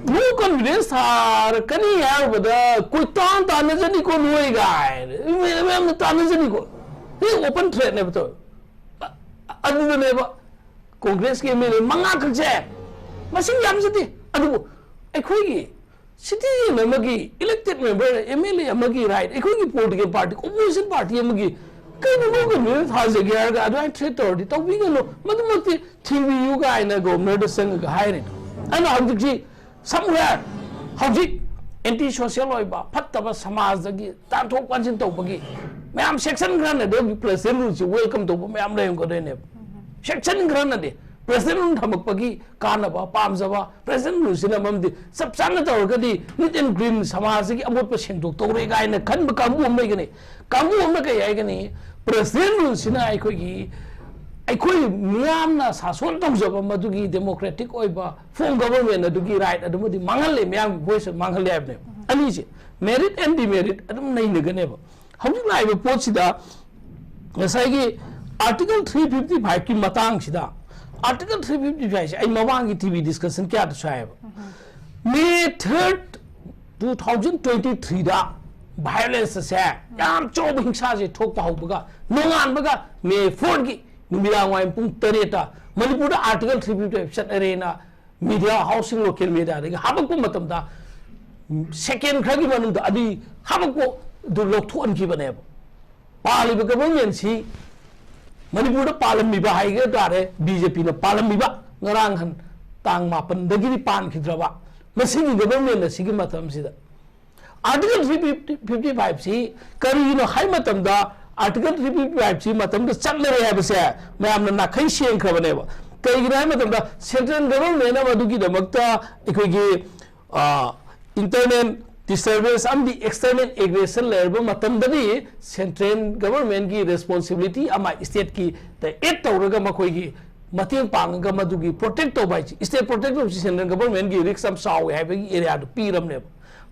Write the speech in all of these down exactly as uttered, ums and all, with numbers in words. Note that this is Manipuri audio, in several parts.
No confidence ꯊꯥꯔꯛꯀꯅꯤ ꯍꯥꯏꯔꯨꯕꯗ ꯀꯣꯏꯇꯥꯟ ꯇꯥꯟꯅꯖꯅꯤꯀꯣ ꯅꯣꯏ ꯀꯥꯏꯅ ꯃꯌꯥꯝꯅ ꯇꯥꯟꯅꯖꯅꯤꯀꯣ꯫ ꯁꯤ open threat ꯅꯦꯕ ꯇꯧꯔꯤ꯫ ꯑ- ꯑꯗꯨꯗꯅꯦꯕ ꯀꯣꯡꯒ꯭ꯔꯦꯁꯀꯤ ꯑꯦꯝ ꯑꯦꯜ ꯑꯦ ꯃꯉꯥ ꯈꯛꯁꯦ ꯃꯁꯤꯡ ꯌꯥꯝꯖꯗꯦ꯫ ꯑꯗꯨꯕꯨ ꯑꯩꯈꯣꯏꯒꯤ citizen ꯑꯃꯒꯤ elected member ꯑꯦꯝ ꯑꯦꯜ ꯑꯦ ꯑꯃꯒꯤ right, ꯑꯩꯈꯣꯏꯒꯤ political party, opposition party ꯑꯃꯒꯤ ꯀꯩꯅꯣ ꯅꯣ ꯀꯩꯅꯣ ꯊꯥꯖꯒꯦ ꯍꯥꯏꯔꯒ ꯑꯗꯨꯃꯥꯏꯅ threat ꯇꯧꯔꯗꯤ ꯇꯧꯕꯤꯒꯅꯨ, ꯃꯗꯨꯃꯛꯇꯤ ꯊꯤꯡꯕꯤꯌꯨ ꯀꯥꯏꯅ ꯒꯣꯕꯔꯅꯔꯗ ꯆꯪꯉꯒ ꯍꯥꯏꯔꯤꯗꯣ꯫ ꯑꯗꯨꯅ ꯍꯧꯖꯤꯛꯁꯤ somewhere ꯍꯧꯖꯤꯛ anti social ꯑꯣꯏꯕ ꯐꯠꯇꯕ ꯁꯃꯥꯖꯗꯒꯤ ꯇꯥꯟꯊꯣꯛ ꯇꯥꯟꯁꯤꯟ ꯇꯧꯕꯒꯤ ꯃꯌꯥꯝ section ꯈꯔꯅꯗꯤ ꯍꯧꯖꯤꯛ president rule ꯁꯤ welcome ꯇꯧꯕ ꯃꯌꯥꯝ ꯂꯩꯔꯝꯒꯗꯣꯏꯅꯦꯕ꯫ Section ꯈꯔꯅꯗꯤ president rule ꯊꯝꯃꯛꯄꯒꯤ ꯀꯥꯟꯅꯕ ꯄꯥꯝꯖꯕ, president rule ꯁꯤꯅ ꯃꯔꯝꯗꯤ ꯆꯞ ꯆꯥꯅ ꯇꯧꯔꯒꯗꯤ neat and clean ꯁꯃꯥꯖꯁꯤꯒꯤ ꯑꯃꯣꯠꯄ ꯁꯦꯡꯗꯣꯛꯇꯧꯔꯦ ꯀꯥꯏꯅ ꯈꯟꯕ ꯀꯥꯡꯕꯨ ꯑꯃ ꯂꯩꯒꯅꯤ꯫ ꯀꯥꯡꯕꯨ ꯑꯃꯅ ꯀꯩ ꯍꯥꯏꯒꯅꯤ? President rule ꯁꯤꯅ ꯑꯩꯈꯣꯏꯒꯤ, ꯑꯩꯈꯣꯏ ꯃꯤꯌꯥꯝꯅ ꯁꯥꯁꯣꯟ ꯇꯧꯖꯕ ꯃꯗꯨꯒꯤ democratic ꯑꯣꯏꯕ form government ꯑꯗꯨꯒꯤ right ꯑꯗꯨꯃꯗꯤ ꯃꯥꯡꯍꯜꯂꯦ, ꯃꯤꯌꯥꯝꯒꯤ voice ꯑꯗꯨ ꯃꯥꯡꯍꯜꯂꯦ ꯍꯥꯏꯕꯅꯦꯕ꯫ ꯑꯅꯤꯁꯦ, merit and demerit ꯑꯗꯨꯝ ꯅꯩꯅꯒꯅꯦꯕ꯫ ꯍꯧꯖꯤꯛ ꯂꯥꯛꯏꯕ ꯄꯣꯠꯁꯤꯗ ꯉꯁꯥꯏꯒꯤ Article three fifty five ꯀꯤ ꯃꯇꯥꯡꯁꯤꯗ, Article three fifty five ꯁꯦ ꯑꯩ ꯃꯃꯥꯡꯒꯤ T V discussion ꯀꯌꯥꯗꯁꯨ ꯍꯥꯏꯌꯦꯕ꯫ May third, two thousand twenty three ꯗ violence ꯑꯁꯦ, ꯌꯥꯝ ꯆꯥꯎꯕ ꯍꯤꯡꯁꯥꯁꯦ ꯊꯣꯛꯄ ꯍꯧꯕꯒ, ꯅꯣꯡꯉꯥꯟꯕꯒ May four ꯒꯤ ꯅꯨꯃꯤꯗꯥꯡ ꯋꯥꯏꯔꯝ ꯄꯨꯡ ꯇꯔꯦꯠꯇ ꯃꯅꯤꯄꯨꯔꯗ Article three fifty five ꯆꯠꯅꯔꯦꯅ media, housing, local media ꯗꯒꯤ ꯍꯥꯄꯛꯄ ꯃꯇꯝꯗ, second ꯈꯔꯒꯤ ꯃꯅꯨꯡꯗ ꯑꯗꯨꯒꯤ ꯍꯥꯄꯛꯄ ꯑꯗꯨ ꯂꯧꯊꯣꯛꯍꯟꯈꯤꯕꯅꯦꯕ꯫ ꯄꯥꯜꯂꯤꯕ government ꯁꯤ, ꯃꯅꯤꯄꯨꯔꯗ ꯄꯥꯜꯂꯝꯃꯤꯕ ꯍꯥꯏꯒ ꯇꯥꯔꯦ, B J P ꯅ ꯄꯥꯜꯂꯝꯃꯤꯕ, ꯉꯔꯥꯡ ꯍꯟ ꯇꯥꯡ ꯃꯥꯄꯟꯗꯒꯤꯗꯤ ꯄꯥꯟꯈꯤꯗ꯭ꯔꯕ ꯃꯁꯤꯒꯤ government ꯑꯁꯤꯒꯤ ꯃꯇꯝꯁꯤꯗ Article three fifty five ꯁꯤ ꯀꯔꯤꯒꯤꯅꯣ ꯍꯥꯏ ꯃꯇꯝꯗ, Article three fifty five ꯁꯤ ꯃꯇꯝꯗ ꯆꯠꯅꯔꯦ ꯍꯥꯏꯕꯁꯦ ꯃꯌꯥꯝꯅ ꯅꯥꯈꯩ ꯁꯦꯡꯈ꯭ꯔꯕꯅꯦꯕ꯫ ꯀꯩꯒꯤꯅꯣ ꯍꯥꯏ ꯃꯇꯝꯗ, central government ꯅ ꯃꯗꯨꯒꯤꯗꯃꯛꯇ ꯑꯩꯈꯣꯏꯒꯤ, ꯑ, internal disturbance ꯑꯃꯗꯤ external aggression ꯂꯩꯔꯕ ꯃꯇꯝꯗꯗꯤ, central government ꯀꯤ responsibility ꯑꯃ state ꯀꯤ add ꯇꯧꯔꯒ ꯃꯈꯣꯏꯒꯤ ꯃꯇꯦꯡ ꯄꯥꯡꯉꯒ ꯃꯗꯨꯒꯤ protect ꯇꯧꯕ ꯍꯥꯏꯁꯤ, state protect ꯇꯧꯕꯁꯤ central government ꯀꯤ risk ꯌꯥꯝ ꯆꯥꯎꯋꯦ ꯍꯥꯏꯕꯒꯤ area ꯗꯨ ꯄꯤꯔꯕꯅꯦꯕ꯫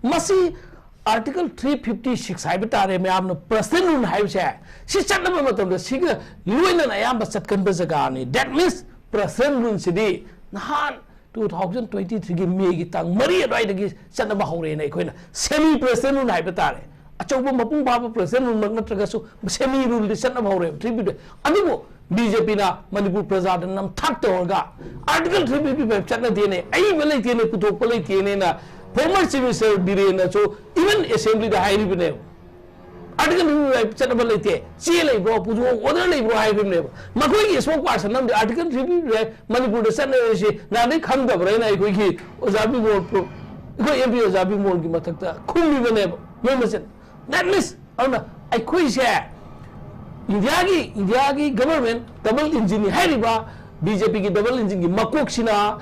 ꯃꯁꯤ Article three fifty six ꯍꯥꯏꯕ ꯇꯥꯔꯦ, ꯃꯌꯥꯝꯅ president rule ꯍꯥꯏꯕꯁꯦ, ꯁꯤ ꯆꯠꯅꯕ ꯃꯇꯝꯗ ꯁꯤꯒ ꯂꯣꯏꯅꯅ ꯑꯌꯥꯝꯕ ꯆꯠꯀꯟꯕ ꯖꯒꯥꯅꯤ꯫ That means president rule ꯁꯤꯗꯤ ꯅꯍꯥꯟ ꯇꯨ ꯊꯥꯎꯖꯟ ꯇ꯭ꯋꯦꯟꯇꯤ ꯊ꯭ꯔꯤꯒꯤ ꯃꯦꯒꯤ ꯇꯥꯡ ꯃꯔꯤ ꯑꯗꯨꯋꯥꯏꯗꯒꯤ ꯆꯠꯅꯕ ꯍꯧꯔꯦꯅ ꯑꯩꯈꯣꯏꯅ semi president rule ꯍꯥꯏꯕ ꯇꯥꯔꯦ꯫ ꯑꯆꯧꯕ ꯃꯄꯨꯡ ꯐꯥꯕ president ruleꯃꯛ ꯅꯠꯇ꯭ꯔꯒꯁꯨ semi ruleꯗꯤ ꯆꯠꯅꯕ ꯍꯧꯔꯦꯕ three fifty five꯫ ꯑꯗꯨꯕꯨ ꯕꯤ ꯖꯦ ꯄꯤꯅ ꯃꯅꯤꯄꯨꯔ ꯄ꯭ꯔꯖꯥꯗ ꯅꯝꯊꯥꯛ ꯇꯧꯔꯒ Article three fifty five ꯆꯠꯅꯗꯦꯅꯦ, ꯑꯏꯕ ꯂꯩꯇꯦꯅꯦ, ꯄꯨꯊꯣꯛꯄ ꯂꯩꯇꯦꯅꯦꯅ former Chief Minister ꯕꯤꯔꯦꯟꯅꯁꯨ even assemblyꯗ ꯍꯥꯏꯔꯤꯕꯅꯦꯕ꯫ Article three fifty five ꯆꯠꯅꯕ ꯂꯩꯇꯦ, ꯆꯦ ꯂꯩꯕ꯭ꯔꯣ, ꯄꯨꯊꯣꯛꯑꯣ, order ꯂꯩꯕ꯭ꯔꯣ ꯍꯥꯏꯕꯅꯦꯕ꯫ ꯃꯈꯣꯏꯒꯤ spokesperson ꯑꯃꯗꯤ Article three fifty five ꯃꯅꯤꯄꯨꯔꯗ ꯆꯠꯅꯔꯤꯁꯤ ꯅꯍꯥꯟꯗꯩ ꯈꯪꯗꯕ꯭ꯔꯥ ꯍꯥꯏꯅ ꯑꯩꯈꯣꯏꯒꯤ ꯑꯣꯖꯥ ꯕꯤꯃꯣꯜ pro-, ꯑꯩꯈꯣꯏ ꯑꯦꯝ ꯄꯤ ꯑꯣꯖꯥ ꯕꯤꯃꯣꯜꯒꯤ ꯃꯊꯛꯇ ꯈꯨꯝꯃꯤꯕꯅꯦꯕ ꯃꯣꯏ ꯃꯁꯦꯟ꯫ That means ꯑꯗꯨꯅ ꯑꯩꯈꯣꯏꯁꯦ ꯏꯟꯗꯤꯌꯥꯒꯤ, ꯏꯟꯗꯤꯌꯥꯒꯤ government double engine ꯍꯥꯏꯔꯤꯕ ꯕꯤ ꯖꯦ ꯄꯤꯒꯤ double engineꯒꯤ ꯃꯀꯣꯛꯁꯤꯅ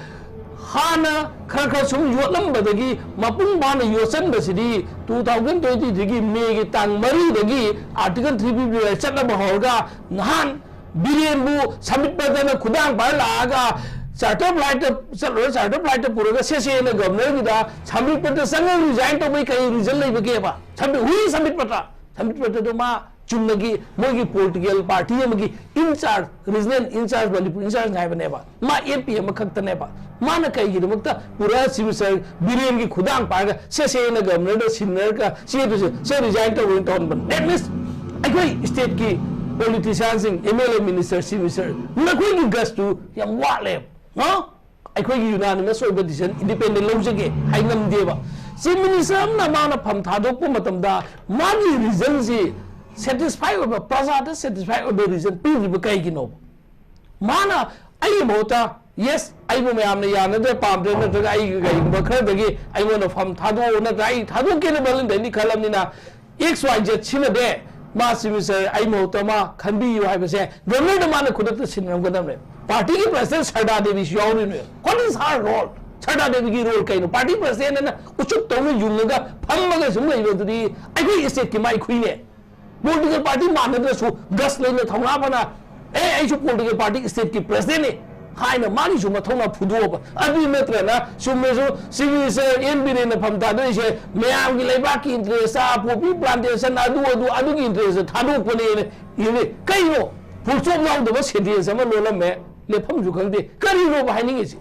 ꯍꯥꯟꯅ ꯈꯔ ꯈꯔ ꯁꯨꯝ ꯌꯣꯠꯂꯝꯕꯗꯒꯤ ꯃꯄꯨꯡ ꯐꯥꯅ ꯌꯣꯠꯁꯟꯕꯁꯤꯗꯤ ꯇꯨ ꯊꯥꯎꯖꯟ ꯇ꯭ꯋꯦꯟꯇꯤ ꯊ꯭ꯔꯤꯒꯤ ꯃꯦꯒꯤ ꯇꯥꯡ ꯃꯔꯤꯗꯒꯤ Article three fifty five ꯆꯠꯅꯕ ꯍꯧꯔꯒ ꯅꯍꯥꯟ ꯕꯤꯔꯦꯟꯕꯨ ꯁꯝꯕꯤꯠ ꯄꯠꯇꯅ ꯈꯨꯗꯥꯡ ꯄꯥꯏꯔ ꯂꯥꯛꯑꯒ charter flightꯇ ꯆꯠꯂꯨꯔ charter flightꯇ ꯄꯨꯔꯒ ꯁꯦ ꯁꯦꯅ governorꯒꯤꯗ ꯁꯝꯕꯤꯠ ꯄꯠꯇ ꯆꯪꯉꯒ resign ꯇꯧꯕꯩ ꯀꯩ reason ꯂꯩꯕꯒꯦꯕ? ꯁꯝꯕꯤꯠ, who is ꯁꯝꯕꯤꯠ ꯄꯠꯇ? ꯁꯝꯕꯤꯠ ꯄꯠꯇꯗꯣ ꯃꯥ ꯆꯨꯝꯅꯒꯤ ꯃꯣꯏꯒꯤ political party ꯑꯃꯒꯤ in charge, regional in charge, Manipur in charge ꯍꯥꯏꯕꯅꯦꯕ꯫ ꯃꯥ ꯑꯦꯝ ꯄꯤ ꯑꯃꯈꯛꯇꯅꯦꯕ꯫ ꯃꯥꯅ ꯀꯩꯒꯤꯗꯃꯛꯇ ꯄꯨꯔꯥ Chief Minister ꯕꯤꯔꯦꯟꯒꯤ ꯈꯨꯗꯥꯡ ꯄꯥꯏꯔꯒ ꯁꯦ ꯁꯦꯅ governorꯗ ꯁꯤꯟꯅꯔꯒ ꯆꯦꯗꯨꯁꯨ ꯁꯦ resign ꯇꯧꯔꯣꯅ ꯇꯧꯍꯟꯕꯅꯦ? That means ꯑꯩꯈꯣꯏ stateꯀꯤ politicianꯁꯤꯡ, M L A, minister, Chief Minister, ꯅꯈꯣꯏꯒꯤ gutsꯇꯨ ꯌꯥꯝ ꯋꯥꯠꯂꯦꯕ꯫ ꯍꯥ? ꯑꯩꯈꯣꯏꯒꯤ unanimous ꯑꯣꯏꯕ decision independent ꯂꯧꯖꯒꯦ ꯍꯥꯏ ꯉꯝꯗꯦꯕ꯫ Chief Minister ꯑꯃꯅ ꯃꯥꯅ ꯐꯝ ꯊꯥꯗꯣꯛꯄ ꯃꯇꯝꯗ ꯃꯥꯒꯤ reasonꯁꯤ satisfy ꯑꯣꯏꯕ, ꯄ꯭ꯔꯖꯥꯗ satisfy ꯑꯣꯏꯕ reason ꯄꯤꯗ꯭ꯔꯤꯕ ꯀꯩꯒꯤꯅꯣꯕ? ꯃꯥꯅ ꯑꯩꯒꯤ ꯃꯍꯨꯠꯇ, yes, ꯑꯩꯕꯨ ꯃꯌꯥꯝꯅ ꯌꯥꯅꯗ꯭ꯔꯦ, ꯄꯥꯝꯗ꯭ꯔꯦ, ꯅꯠꯇ꯭ꯔꯒ ꯑꯩꯒꯤ ꯀꯩꯒꯨꯝꯕ ꯈꯔꯗꯒꯤ ꯑꯩꯉꯣꯟꯗ ꯐꯝ ꯊꯥꯗꯣꯛꯑꯣ, ꯅꯠꯇ꯭ꯔꯒ ꯑꯩ ꯊꯥꯗꯣꯛꯀꯦꯅ voluntary ꯈꯜꯂꯕꯅꯤꯅ, X Y Z ꯁꯤꯃꯗꯤ ꯃꯥ Chief Minister ꯑꯩ ꯃꯍꯨꯠꯇ ꯃꯥ ꯈꯟꯕꯤꯌꯨ ꯍꯥꯏꯕꯁꯦ governorꯗ ꯃꯥꯅ ꯈꯨꯗꯛꯇ ꯁꯤꯟꯅꯔꯝꯒꯗꯕꯅꯦ꯫ Partyꯒꯤ president ꯁꯔꯗꯥ ꯗꯦꯕꯤꯁꯨ ꯌꯥꯎꯔꯤꯅꯦ꯫ What is her role? Sharda ꯗꯦꯕꯤꯒꯤ role ꯀꯩꯅꯣ? Party president ꯑꯅ ꯎꯆꯨꯞ ꯇꯧꯅ ꯌꯨꯡꯉꯒ ꯐꯝꯃꯒ ꯁꯨꯝ ꯂꯩꯕꯗꯨꯗꯤ ꯑꯩꯈꯣꯏ stateꯀꯤ ꯃꯥꯏꯈꯨꯏꯅꯦ꯫ Political party ꯃꯥꯟꯅꯗ꯭ꯔꯁꯨ guts ꯂꯩꯅ, ꯊꯧꯅꯥ ꯐꯅ, "ꯑꯦ, ꯑꯩꯁꯨ political party stateꯀꯤ presidentꯅꯤ" ꯍꯥꯏꯅ ꯃꯥꯒꯤꯁꯨ ꯃꯊꯧꯅꯥ ꯐꯨꯗꯣꯛꯑꯕ꯫ ꯑꯗꯨ ꯅꯠꯇ꯭ꯔꯅ ꯆꯨꯝꯅꯁꯨ Chief Minister ꯑꯦꯟ ꯕꯤꯔꯦꯟꯅ ꯐꯝ ꯊꯥꯗꯣꯛꯏꯁꯦ ꯃꯌꯥꯝꯒꯤ ꯂꯩꯕꯥꯛꯀꯤ interest, poppy plantation, ꯑꯗꯨ, ꯑꯗꯨ, ꯑꯗꯨꯒꯤ interest ꯊꯥꯗꯣꯛꯄꯅꯦꯅ ꯏꯔꯦ꯫ ꯀꯩꯅꯣ? Full stop ꯌꯥꯎꯗꯕ sentence ꯑꯃ ꯂꯣꯜꯂꯝꯃꯦ꯫ ꯂꯦꯞꯐꯝꯁꯨ ꯈꯪꯗꯦ꯫ ꯀꯔꯤꯅꯣꯕ ꯍꯥꯏꯅꯤꯡꯉꯤꯁꯤ?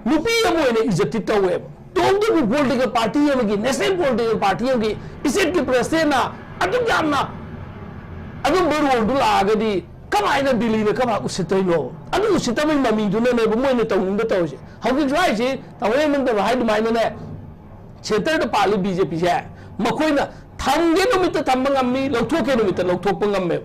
ꯅꯨꯄꯤ ꯑꯃ ꯑꯣꯏꯅ ꯏꯖꯠꯇꯤ ꯇꯧꯋꯦꯕ꯫ ꯇꯧꯕꯇꯕꯨ political party ꯑꯃꯒꯤ, national political party ꯑꯃꯒꯤ stateꯀꯤ presidentꯅ ꯑꯗꯨꯛ ꯌꯥꯝꯅ ꯑꯗꯨꯝꯕ roleꯗꯨ ꯂꯥꯛꯑꯒꯗꯤ ꯀꯃꯥꯏꯅ ꯗꯤꯜꯂꯤꯅ ꯀꯃꯥꯏꯅ ꯎꯁꯤꯠꯇꯣꯏꯅꯣ? ꯑꯗꯨ ꯎꯁꯤꯠꯇꯕꯒꯤ ꯃꯃꯤꯗꯨꯅꯅꯦꯕ ꯃꯣꯏꯅ ꯇꯧꯅꯤꯡꯕ ꯇꯧꯔꯤꯁꯦ꯫ ꯍꯧꯖꯤꯛꯁꯨ ꯍꯥꯏꯁꯤ ꯇꯧꯍꯦ ꯅꯪꯗꯕ ꯍꯥꯏ ꯑꯗꯨꯃꯥꯏꯅꯅꯦ, centreꯗ ꯄꯥꯜꯂꯤ BJPꯁꯦ, ꯃꯈꯣꯏꯅ ꯊꯝꯒꯦ ꯅꯨꯃꯤꯠꯇ ꯊꯝꯕ ꯉꯝꯃꯤ, ꯂꯧꯊꯣꯛꯀꯦ ꯅꯨꯃꯤꯠꯇ ꯂꯧꯊꯣꯛꯄ ꯉꯝꯃꯦꯕ꯫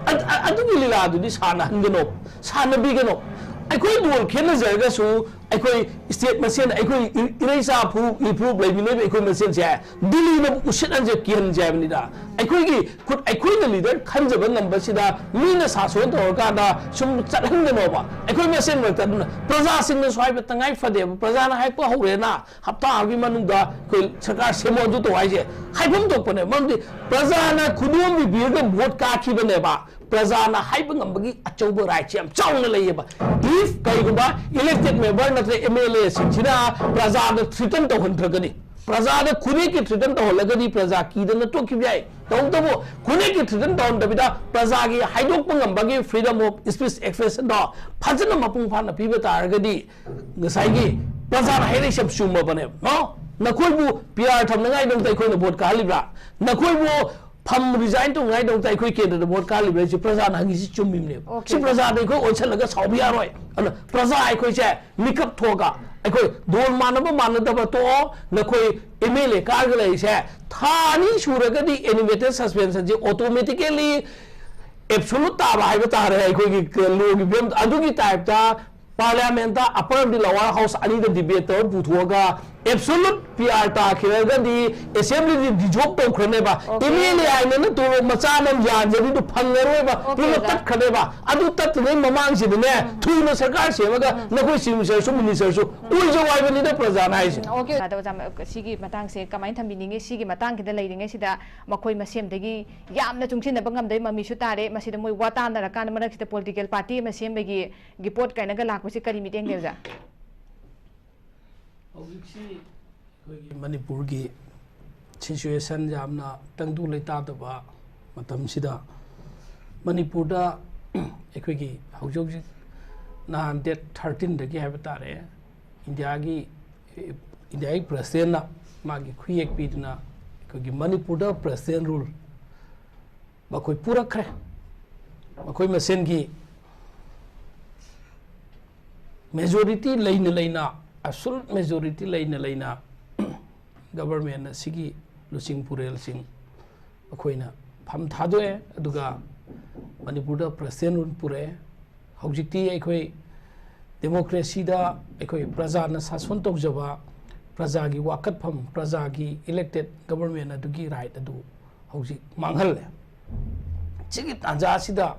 ꯑꯗ-, ꯑ-, ꯑꯗꯨꯒꯤ ꯂꯤꯂꯥꯗꯨꯗꯤ ꯁꯥꯟꯅꯍꯟꯒꯅꯣ, ꯁꯥꯟꯅꯕꯤꯒꯅꯣ꯫ ꯑꯩꯈꯣꯏ ꯃꯣꯠ ꯈꯦꯠꯅꯖꯔꯒꯁꯨ ꯑꯩꯈꯣꯏ state ꯃꯁꯦꯟ, ꯑꯩꯈꯣꯏ ꯏ-, ꯏꯔꯩꯆꯥ ꯐꯨꯔꯨꯞ, ꯏꯐꯨꯔꯨꯞ ꯂꯩꯃꯤꯟꯅꯔꯤꯕ ꯑꯩꯈꯣꯏ ꯃꯁꯦꯟꯁꯦ ꯗꯤꯜꯂꯤꯅ ꯎꯁꯤꯠꯍꯟꯁꯦ, ꯀꯤꯍꯟꯁꯦ ꯍꯥꯏꯕꯅꯤꯗ꯫ ꯑꯩꯈꯣꯏꯒꯤ ꯈꯨꯠ, ꯑꯩꯈꯣꯏꯅ leader ꯈꯟꯖꯕ ꯉꯝꯕꯁꯤꯗ ꯃꯤꯅ ꯁꯥꯁꯣꯟ ꯇꯧꯔꯀꯥꯟꯗ ꯁꯨꯝ ꯆꯠꯍꯟꯒꯅꯣꯕ꯫ ꯑꯩꯈꯣꯏ ꯃꯁꯦꯟ ꯃꯔꯛꯇ ꯑꯗꯨꯅ ꯄ꯭ꯔꯖꯥꯁꯤꯡꯅꯁꯨ ꯍꯥꯏꯕ ꯇꯉꯥꯏ ꯐꯗꯦꯕ꯫ ꯄ꯭ꯔꯖꯥꯅ ꯍꯥꯏꯔꯛꯄ ꯍꯧꯔꯦꯅ ꯍꯞꯇꯥ ꯑꯃꯒꯤ ꯃꯅꯨꯡꯗ ꯑꯩꯈꯣꯏ ꯁꯔꯀꯥꯔ ꯁꯦꯝꯃꯣ ꯑꯗꯨ ꯇꯧ ꯍꯥꯏꯁꯦ ꯍꯥꯏꯐꯝ ꯊꯣꯛꯄꯅꯦ꯫ ꯃꯔꯝꯗꯤ ꯄ꯭ꯔꯖꯥꯅ ꯈꯨꯗꯣꯝꯕꯤꯕꯤꯔꯒ vote ꯀꯥꯈꯤꯕꯅꯦꯕ꯫ ꯄ꯭ꯔꯖꯥꯅ ꯍꯥꯏꯕ ꯉꯝꯕꯒꯤ ꯑꯆꯧꯕ rights ꯌꯥꯝ ꯆꯥꯎꯅ ꯂꯩꯌꯦꯕ꯫ If ꯀꯩꯒꯨꯝꯕ elected member ꯅꯠꯇ꯭ꯔꯒ MLAꯁꯤꯡꯁꯤꯅ ꯄ꯭ꯔꯖꯥꯗ threaten ꯇꯧꯍꯟꯗ꯭ꯔꯒꯗꯤ, ꯄ꯭ꯔꯖꯥꯗ ꯈꯨꯗꯛꯀꯤ threaten ꯇꯧꯍꯜꯂꯒꯗꯤ ꯄ꯭ꯔꯖꯥ ꯀꯤꯗꯅ ꯇꯣꯛꯈꯤꯕ ꯌꯥꯏ꯫ ꯇꯧꯕꯇꯕꯨ ꯈꯨꯗꯛꯀꯤ threaten ꯇꯧꯍꯟꯗꯕꯤꯗ ꯄ꯭ꯔꯖꯥꯒꯤ ꯍꯥꯏꯗꯣꯛꯄ ꯉꯝꯕꯒꯤ freedom of speech expressionꯗꯣ ꯐꯖꯅ ꯃꯄꯨꯡ ꯐꯥꯅ ꯄꯤꯕ ꯇꯥꯔꯒꯗꯤ ꯉꯁꯥꯏꯒꯤ ꯄ꯭ꯔꯖꯥꯅ ꯍꯥꯏꯔꯛꯏꯁꯦ ꯌꯥꯝ ꯆꯨꯝꯃꯕꯅꯦꯕ, ꯅꯣ? ꯅꯈꯣꯏꯕꯨ PR ꯊꯝꯅꯉꯥꯏꯗꯃꯛꯇ ꯑꯩꯈꯣꯏꯅ vote ꯀꯥꯍꯜꯂꯤꯕ꯭ꯔꯥ? ꯅꯈꯣꯏꯕꯨ ꯐꯝ resign ꯇꯧꯅꯉꯥꯏꯗꯃꯛꯇ ꯑꯩꯈꯣꯏ ꯀꯦꯟꯗ꯭ꯔꯗ vote ꯀꯥꯍꯜꯂꯤꯕ꯭ꯔꯥ? ꯁꯤ ꯄ꯭ꯔꯖꯥꯅ ꯍꯪꯉꯤꯁꯤ ꯆꯨꯝꯃꯤꯕꯅꯦꯕ꯫ Okay꯫ ꯁꯤ ꯄ꯭ꯔꯖꯥꯗ ꯑꯩꯈꯣꯏ ꯑꯣꯟꯁꯤꯜꯂꯒ ꯁꯥꯎꯕ ꯌꯥꯔꯣꯏ꯫ ꯑꯗꯨꯅ ꯄ꯭ꯔꯖꯥ ꯑꯩꯈꯣꯏꯁꯦ ꯃꯤꯀꯞ ꯊꯣꯛꯑꯒ ꯑꯩꯈꯣꯏ ꯗꯣꯟ ꯃꯥꯟꯅꯕ ꯃꯥꯟꯅꯗꯕ ꯇꯣꯛꯑꯣ꯫ ꯅꯈꯣꯏ MLA ꯀꯥꯔꯒ ꯂꯩꯔꯤꯁꯦ ꯊꯥ ꯑꯅꯤ ꯁꯨꯔꯒꯗꯤ animated suspensionꯁꯦ automatically absolute ꯇꯥꯕ ꯍꯥꯏꯕ ꯇꯥꯔꯦ꯫ ꯑꯩꯈꯣꯏꯒꯤ ꯂꯣꯒꯤ ꯐꯤꯕꯝ ꯑꯗꯨꯒꯤ typeꯇ parliamentꯇ upper ꯑꯃꯗꯤ lower house ꯑꯅꯤꯗ debate ꯇꯧꯔ ꯄꯨꯊꯣꯛꯑꯒ absolute PR ꯇꯥꯈꯤꯔꯒꯗꯤ assemblyꯗꯤ dissolve ꯇꯧꯈ꯭ꯔꯅꯦꯕ꯫ Okay꯫ MLA ꯍꯥꯏꯅꯅ ꯇꯣꯂꯣꯞ ꯃꯆꯥ ꯑꯃ ꯌꯥꯟꯖꯔꯤꯗꯨ ꯐꯪꯉꯔꯣꯏꯕ꯫ Okay, ꯇꯣꯂꯣꯞ ꯑꯣꯖꯥ꯫ ꯇꯠꯈ꯭ꯔꯅꯦꯕ꯫ ꯑꯗꯨ ꯇꯠꯇ꯭ꯔꯤꯉꯩ ꯃꯃꯥꯡꯁꯤꯗꯅꯦ, ꯎꯝ꯫ ꯊꯨꯅ ꯁꯔꯀꯥꯔ ꯁꯦꯝꯃꯒ ꯎꯝ꯫ ꯅꯈꯣꯏ chief ministerꯁꯨ ministerꯁꯨ ꯎꯝ꯫ ꯑꯣꯏꯖꯧ ꯍꯥꯏꯕꯅꯤꯗ ꯄ꯭ꯔꯖꯥꯅ ꯍꯥꯏꯁꯦ꯫ ꯎꯝ, okay, ꯑꯣꯖꯥ, ꯑꯣꯖꯥ, ꯁꯤꯒꯤ ꯃꯇꯥꯡꯁꯦ ꯀꯃꯥꯏꯅ ꯊꯝꯕꯤꯅꯤꯡꯉꯤ? ꯁꯤꯒꯤ ꯃꯇꯥꯡꯁꯤꯗ ꯂꯩꯔꯤꯉꯩꯁꯤꯗ ꯃꯈꯣꯏ ꯃꯁꯦꯝꯗꯒꯤ ꯌꯥꯝꯅ ꯆꯨꯡꯁꯤꯟꯅꯕ ꯉꯝꯗꯕꯒꯤ ꯃꯃꯤꯁꯨ ꯇꯥꯔꯦ꯫ ꯃꯁꯤꯗ ꯃꯣꯏ ꯋꯥ ꯇꯥꯅꯔꯀꯥꯟꯗ ꯃꯔꯛꯁꯤꯗ political party ꯑꯃ ꯁꯦꯝꯕꯒꯤ ꯒꯤ ꯄꯣꯠ ꯀꯥꯏꯅꯒ ꯂꯥꯛꯄꯁꯤ ꯀꯔꯤ ꯃꯤꯠꯌꯦꯡ ꯂꯩ, ꯑꯣꯖꯥ? ꯍꯧꯖꯤꯛꯁꯤ ꯑꯩꯈꯣꯏꯒꯤ ꯃꯅꯤꯄꯨꯔꯒꯤ situation ꯌꯥꯝꯅ ꯇꯪꯗꯨ ꯂꯩꯇꯥꯗꯕ ꯃꯇꯝꯁꯤꯗ ꯃꯅꯤꯄꯨꯔꯗ ꯑꯩꯈꯣꯏꯒꯤ ꯍꯧꯖꯤꯛ ꯍꯧꯖꯤꯛ ꯅꯍꯥꯟ date thirteenꯗꯒꯤ ꯍꯥꯏꯕ ꯇꯥꯔꯦ, ꯏꯟꯗꯤꯌꯥꯒꯤ, ꯏꯟꯗꯤꯌꯥꯒꯤ ꯄ꯭ꯔꯁꯤꯗꯦꯟꯅ ꯃꯥꯒꯤ ꯈꯨꯌꯦꯛ ꯄꯤꯗꯨꯅ ꯑꯩꯈꯣꯏꯒꯤ ꯃꯅꯤꯄꯨꯔꯗ ꯄ꯭ꯔꯁꯤꯗꯦꯟ ꯔꯨꯜ ꯃꯈꯣꯏ ꯄꯨꯔꯛꯈ꯭ꯔꯦ꯫ ꯃꯈꯣꯏ ꯃꯁꯦꯟꯒꯤ ꯃꯦꯖꯣꯔꯤꯇꯤ ꯂꯩꯅ ꯂꯩꯅ, ꯑꯦꯕꯁꯣꯂꯨꯠ ꯃꯦꯖꯣꯔꯤꯇꯤ ꯂꯩꯅ ꯂꯩꯅ ꯒꯕꯔꯃꯦꯟ ꯑꯁꯤꯒꯤ ꯂꯨꯆꯤꯡ ꯄꯨꯔꯦꯜꯁꯤꯡ ꯑꯩꯈꯣꯏꯅ ꯐꯝ ꯊꯥꯗꯣꯛꯑꯦ꯫ ꯑꯗꯨꯒ ꯃꯅꯤꯄꯨꯔꯗ ꯄ꯭ꯔꯁꯤꯗꯦꯟ ꯔꯨꯜ ꯄꯨꯔꯛꯑꯦ꯫ ꯍꯧꯖꯤꯛꯇꯤ ꯑꯩꯈꯣꯏ ꯗꯦꯃꯣꯀ꯭ꯔꯦꯁꯤꯗ ꯑꯩꯈꯣꯏ ꯄ꯭ꯔꯖꯥꯅ ꯁꯥꯁꯣꯟ ꯇꯧꯖꯕ, ꯄ꯭ꯔꯖꯥꯒꯤ ꯋꯥꯀꯠꯐꯝ, ꯄ꯭ꯔꯖꯥꯒꯤ ꯏꯂꯦꯛꯇꯦꯠ ꯒꯕꯔꯃꯦꯟ ꯑꯗꯨꯒꯤ ꯔꯥꯏꯠ ꯑꯗꯨ ꯍꯧꯖꯤꯛ ꯃꯥꯡꯍꯜꯂꯦ꯫ ꯁꯤꯒꯤ ꯇꯥꯟꯖꯥ ꯑꯁꯤꯗ,